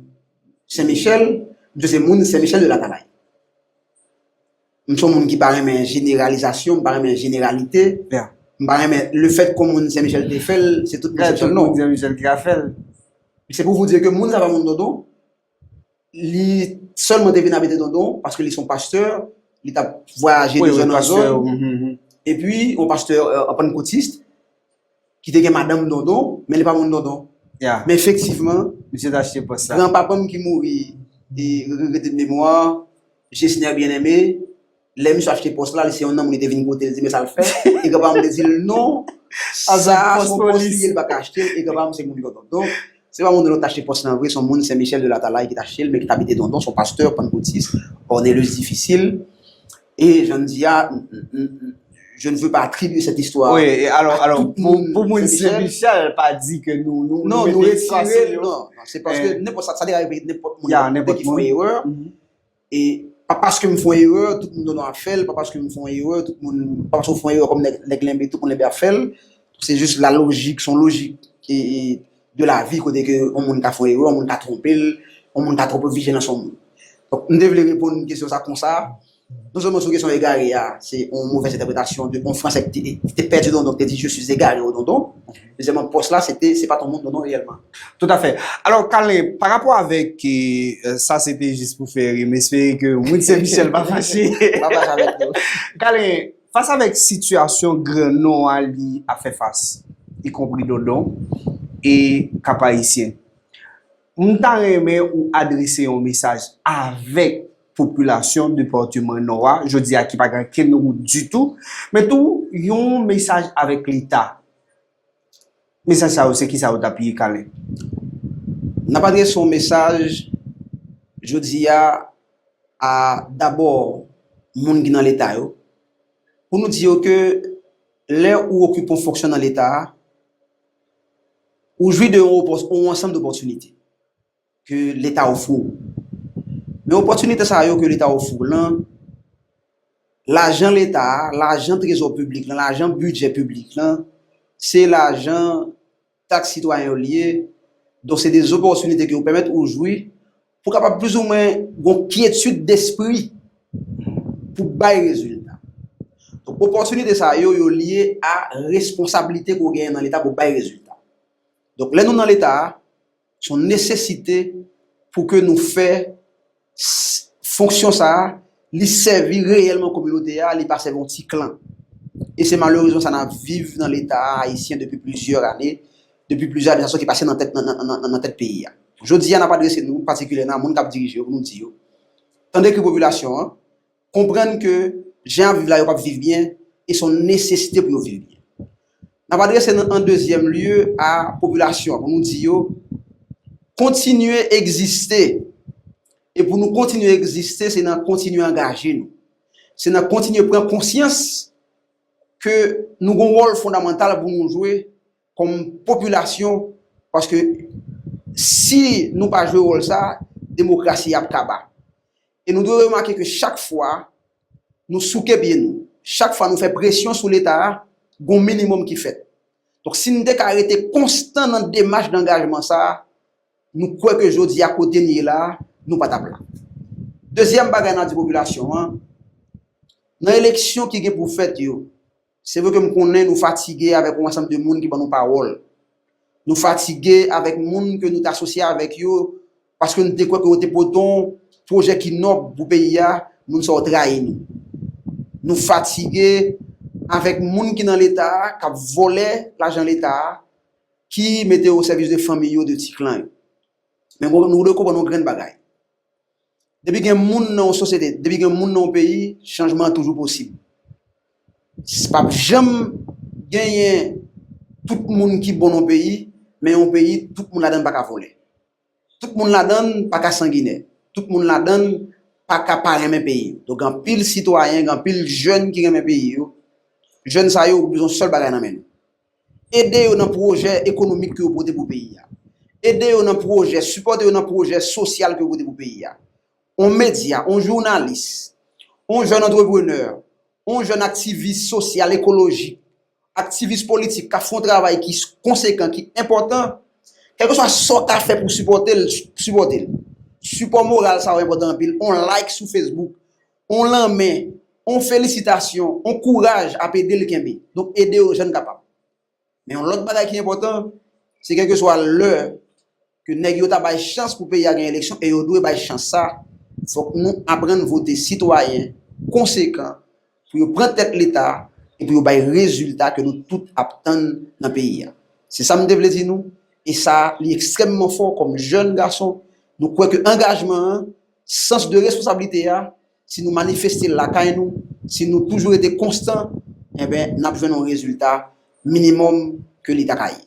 Sen Michèl, misye se moun Sen Michèl de Latalay. M se yon moun ki pa renmen jeneralizasyon, m pa renmen jeneralite. M pa renmen le fait que moun Sen Michèl te fè l, se tout moun Sen Michèl, non. Moun Sen Michèl ki ka fè l. Se pou vous dire que moun sa pa moun Dondon, li sèlman te vin abite Dondon paske li se yon pastè, li t ap vwayaje de zòn an zòn. Epi, yon pastè, euh, pankotis, ki te gen madanm Dondon, men li pa moun Dondon. Men efektivman, misye t achte pòs la. Granpapa m ki mouri, e, rete de memwa, Gesner Bien-Aimé, lè misye achte pòs la, li se yon nonm, li te vin kote l, di, "Men sa l fè?" E granpapa m te di l, "Non, sa se yon pòs li ye, l pa ka achte l," e granpapa m se moun Dondon. Donk, se pa moun Dondon ki t achte pòs lan vre, se yon moun Sen Michèl de Latalay ki t achte l, men ki t abite Dondon, se yon pastè, pankotis, Ornelus Difisil. E jan m di a, m, m, m, je ne veux pas attribuer cette histoire. Wi, e alò, alò, pou, pou moun Sen Michèl, pa di ke nou, nou, non, nou retire l, non, non, se paske nenpòt sa, sa te ka rive nenpòt moun, nenpòt moun ki fè erè. E pa paske m fè yon erè, tout moun Dondon ap fè l, pa paske m fè yon erè, tout moun, pa paske w fè yon erè kòm nèg, nèg Lenbe, tout moun Lenbe ap fè l. Se jis la lojik, se yon lojik e, e, de la vi kote ke yon moun ka fè yon erè, yon moun ka twonpe l, yon moun ka twonpe vijilans yon moun. Donk, m te vle reponn kesyon sa konsa. Non sèlman sou kesyon egare a, se yon movèz entèpretasyon de yon Fransè ki te, ki te pèdi Dondon, ki te di, "Je suis égaré au Dondon." Dezyèmman, pòs la, se te, se pa t yon moun Dondon reyèlman. Toutafè. Alò, Kalen, pa rapò avèk, e, sa se te jis pou fè ri, m espere ke moun Sen Michèl pa fache. Pa fache avèk nou. Kalen, fas avèk sitiyasyon gran non an li ap fè fas, ikonpri Dondon e Kap Ayisyen, m ta renmen ou adrese yon mesaj avèk popilasyon depatman Nò a, jodi a ki pa gen kenn wout ditou, men tou yon mesaj avèk Leta. Mesaj sa yo, se kisa yo t ap ye, Kalen? N ap adrese yon mesaj jodi a a dabò moun ki nan Leta yo, pou nou di yo ke lè ou okipe yon fonksyon nan Leta a, ou jwi de yon opò-, yon ansanm dopòtinite ke Leta ofri w. Men opòtinite sa yo ke Leta ofri w lan, lajan Leta a, lajan trezò piblik lan, lajan bidjè piblik lan, se lajan taks sitwayen yo li ye. Donk, se de zopòtinite ke yo pèmèt ou jwi pou kapab plizoumwen gon kyetid despri pou bay rezilta. Donk, opòtinite sa yo, yo lye a responsablite ke w genyen nan Leta pou bay rezilta. Donk, lè nou nan Leta a, se yon nesesite pou ke nou fè s-, fonksyon sa a, li sèvi reyèlman kominote a, li pa sèvi yon ti klan. E se malerezman sa n ap viv nan Leta ayisyen depi plizyè ane, depi plizyè administrasyon ki pase nan tèt, nan, nan, nan, nan tèt peyi a. Jodi a, n ap adrese nou, patikilyèman a moun k ap dirije yo, pou nou di yo, tande kri popilasyon an, konprann ke jan y ap viv la, yo p ap viv byen, e se yon nesesite pou yo viv byen. N ap adrese n an dezyèm lye a popilasyon an, pou nou di yo, kontinye egziste. E pou nou kontinye egziste, se nan kontinye angaje nou. Se nan kontinye pran konsyans ke nou gen yon wòl fondamantal pou nou jwe kòm popilasyon, paske si nou pa jwe wòl sa, demokrasi ap kaba. E nou dwe remake ke chak fwa nou souke pye nou, chak fwa nou fè presyon sou Leta a, gon minimòm ki fèt. Donk, si n te ka rete konstan nan demach dangajman sa a, nou kwè ke jodi a kote n ye la a, nou pa t ap la. Dezyèm bagay n a di popilasyon an, nan eleksyon ki gen pou fèt yo, se vre ke m konnen nou fatige avèk yon ansanm de moun ki ban nou pawòl. Nou fatige avèk moun ke nou te asosye avèk yo, paske nou te kwè ke yo te pote yon pwojè ki nòb pou peyi a, moun sa yo trayi nou. Nou fatige avèk moun ki nan Leta a, k ap vòlè lajan Leta a, ki mete yo o sèvis de fanmi yo, de ti klan yo. Men nou dwe konprann yon grenn bagay. Depi gen moun nan yon sosyete, depi gen moun nan yon peyi, chanjman an toujou posib. P ap janm genyen tout moun ki bon nan yon peyi, men yon peyi, tout moun ladan l pa ka vòlè. Tout moun ladan l pa ka sanginè. Tout moun ladan l pa ka pa renmen peyi yo. Donk, gen anpil sitwayen, gen anpil jèn ki renmen peyi yo. Jèn sa yo, ou bezwen yon sèl bagay nan men nou. Ede yo nan pwojè ekonomik ke yo pote pou peyi a. Ede yo nan pwojè, sipòte yo nan pwojè sosyal ke yo pote pou peyi a. On medya, on jounalis, on jèn antreprenè, on jèn aktivis sosyal, ekolojik, aktivis politik k ap fè yon travay ki konsekan, ki enpòtan, kèlkeswa sa w ka fè pou sipòte l, sipòte l. Sipò moral sa yo enpòtan anpil. On like sou Facebook, on lanmen, on felisitasyon, on kouraj ap ede l kenbe. Donk, ede yo jan n kapab. Men yon lòt bagay ki enpòtan, se kèlkeswa lè ke nèg yo ta bay chans pou peyi a gen eleksyon, e yo dwe bay chans sa, fòk nou aprann vote sitwayen konsekan pou yo pran tèt Leta e pou yo bay rezilta ke nou tout ap tann nan peyi a. Se sa m te vle di nou, e sa, li ekstrèmman fò kòm jèn gason. Nou kwè ke angajman an, sans de responsablite a, si nou manifeste l lakay nou, si nou toujou rete konstan, enben, n ap jwenn yon rezilta minimòm ke li ta ka ye.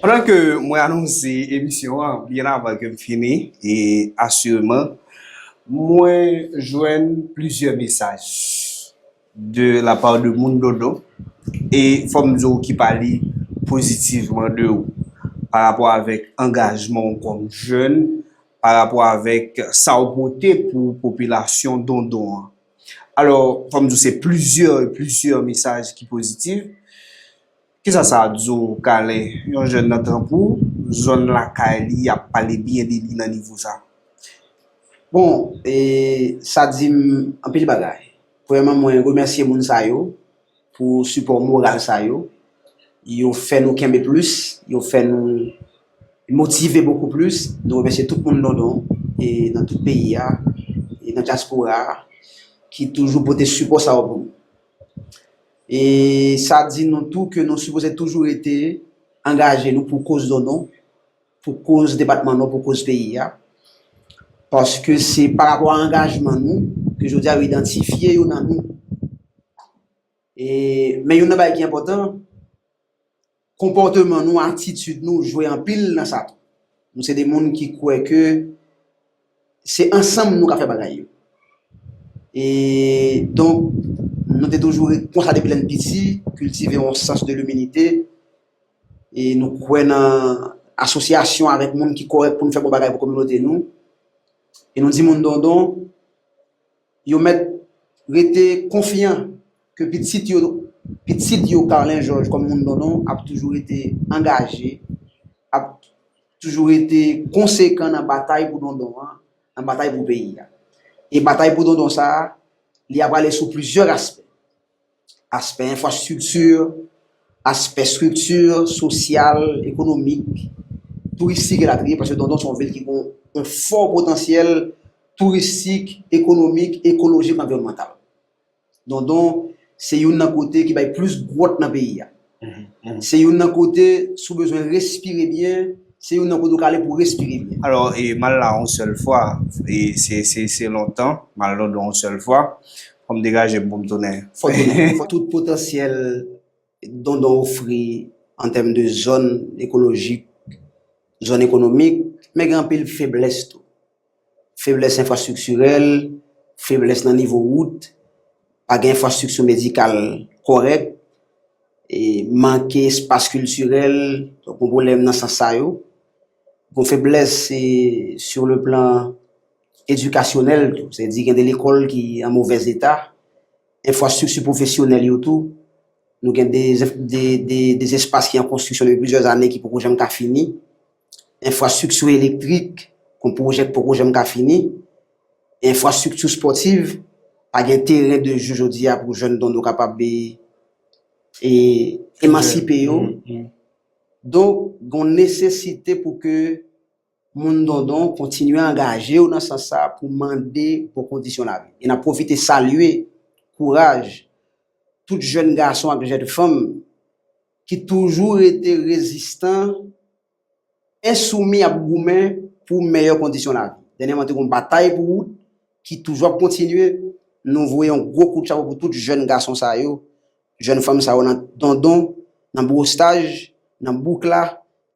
Pandan ke mwen anonse emisyon an, byen avan ke m fini, e asireman, mwen jwenn plizyè mesaj de la part de moun Dondon, e fò m di w ki pale pozitivman de ou, pa rapò avèk angajman w kòm jèn, pa rapò avèk sa w pote pou popilasyon Dondon an. Alò, fò m di w se plizyè, plizyè mesaj ki pozitif. Kisa sa di w, Kalen? Yon jèn nan trant ou, zòn lakay li, y ap pale byen de li nan nivo sa. Bon, e, sa di m anpil bagay. Premyèman, mwen remèsye moun sa yo pou sipò moral sa yo. Yo fè nou kenbe plis, yo fè nou motive bokou plis. Nou remèsye tout moun Dondon e nan tout peyi a, e nan dyaspora a, ki toujou pote sipò sa yo pou nou. E sa di nou tou ke nou sipoze toujou rete angaje nou pou koz Dondon, pou koz depatman Nò, pou koz peyi a. Paske se pa rapò a angajman nou ke jodi a yo idantifye yo nan nou. E, men youn nan bagay ki enpòtan, konpòteman nou, atitid nou jwe anpil nan sa tou. Nou se de moun ki kwè ke se ansanm nou ka fè bagay yo. E donk, nou te toujou ret konsa depi lè n piti, kiltive yon sans de limilite, e nou kwè nan asosyasyon avèk moun ki kòrèk pou nou fè bon bagay pou kominote nou. E nou di moun Dondon, yo mèt rete konfyan ke pitit yo, pitit yo, Carlin Georges, kòm moun Dondon, ap toujou rete angaje, ap toujou rete konsekan nan batay pou Dondon an, nan batay pou peyi a. E batay pou Dondon sa a, li ap prale sou plizyè aspè. Aspè enfrastrikti, aspè estrikti sosyal, ekonomik, touristik elatriye, paske Dondon se yon vil ki gen yon fò potansyèl touristik, ekonomik, ekolojik, anviwònmantal. Dondon se youn nan kote ki bay plis gwòt nan peyi a. Se youn nan kote, si w bezwen respire byen, se youn nan kote w ka ale pou w respire byen. Alò, e, m al la yon sèl fwa, e se, se, se lontan, m al Dondon yon sèl fwa, fò m degaje m pou m tounen. Fò tounen. Fò tout potansyèl Dondon ofri an tèm de zòn ekolojik, zòn ekonomik, men gen anpil feblès tou. Feblès enfrastriktirèl, feblès nan nivo wout, pa gen enfrastrikti medikal kòrèk, e manke espas kiltirèl, donk, gon pwoblèm nan sans sa yo. Gon feblès, e, sur le plan edikasyonèl tou, sètadi gen de lekòl ki an movèz eta, enfrastrikti pwofesyonèl yo tou, nou gen de, de, de, de espas ki an konstriksyon depi plizyè ane ki poko janm ka fini, enfrastrikti elektrik, gon pwojè k poko janm ka fini, enfrastrikti spòtiv, pa gen teren de jeu jodi a pou jèn Dondon kapab, e, e, emansipe yo. Donk, gon nesesite pou ke moun Dondon kontinye angaje yo nan sans sa pou mande bon kondisyon lavi. E n ap pwofite salye kouraj tout jèn gason ak jèn fanm ki toujou rete rezistan, ensoumi, ap goumen pou meyè kondisyon lavi. Dènyèman, te gon batay pou wout ki toujou ap kontinye. Nou voye yon gwo kout chapo pou tout jèn gason sa yo jèn fanm sa yo nan Dondon, nan Bwostaj, nan Bouk la,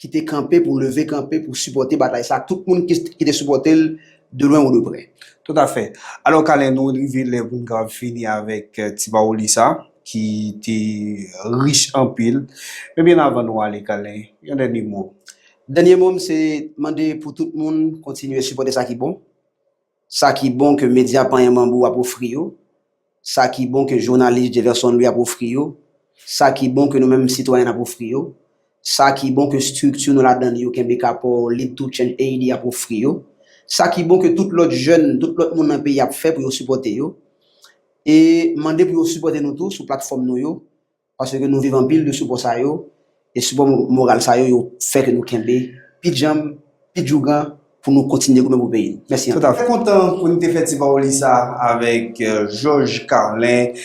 ki te kanpe pou leve kanpe, pou sipòte batay sa, tout moun ki, ki te sipòte l de lwen ou de prè. Toutafè. Alò, Kalen, nou rive lè pou n kapab fini avèk eh, ti pawòl sa, ki te rich anpil. Men byen avan nou ale, Kalen, yon dènye mo. Dènye mo m se mande pou tout moun kontinye sipòte sa ki bon. Sa ki bon ke medya Panyen Manbo ap ofri yo. Sa ki bon ke jounalis Jefferson Louis ap ofri yo. Sa ki bon ke nou menm sitwayen ap ofri yo. Sa ki bon ke estrikti nou ladan li yo kenbe kapò Lead to Change A D ap ofri yo. Sa ki bon ke tout lòt jèn, tout lòt moun nan peyi ap fè pou yo sipòte yo. E mande pou yo sipòte nou tou sou platfòm nou yo. Paske nou viv anpil de sipò sa yo. E sipò mo- moral sa yo, yo fè ke nou kenbe pi djanm, pi djougan pou nou kontinye goumen pou peyi n. Mèsi anpil. Toutafè. Kontan pou n te fè ti pawòl sa avèk eh, Georges Carlin,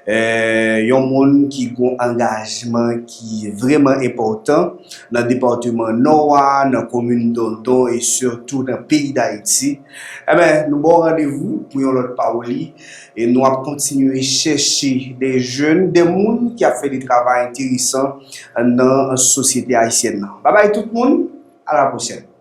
eh, yon moun ki gon angajman ki vrèman enpòtan nan depatman Nò a, nan komin Dondon e sitou nan peyi Dayiti. Enben, nou ba w randevou pou yon lòt pawòl. E nou ap kontinye chèche de jèn, de moun ki ap fè de travay enteresan nan sosyete ayisyèn nan. Babay tout moun, a la pwochèn.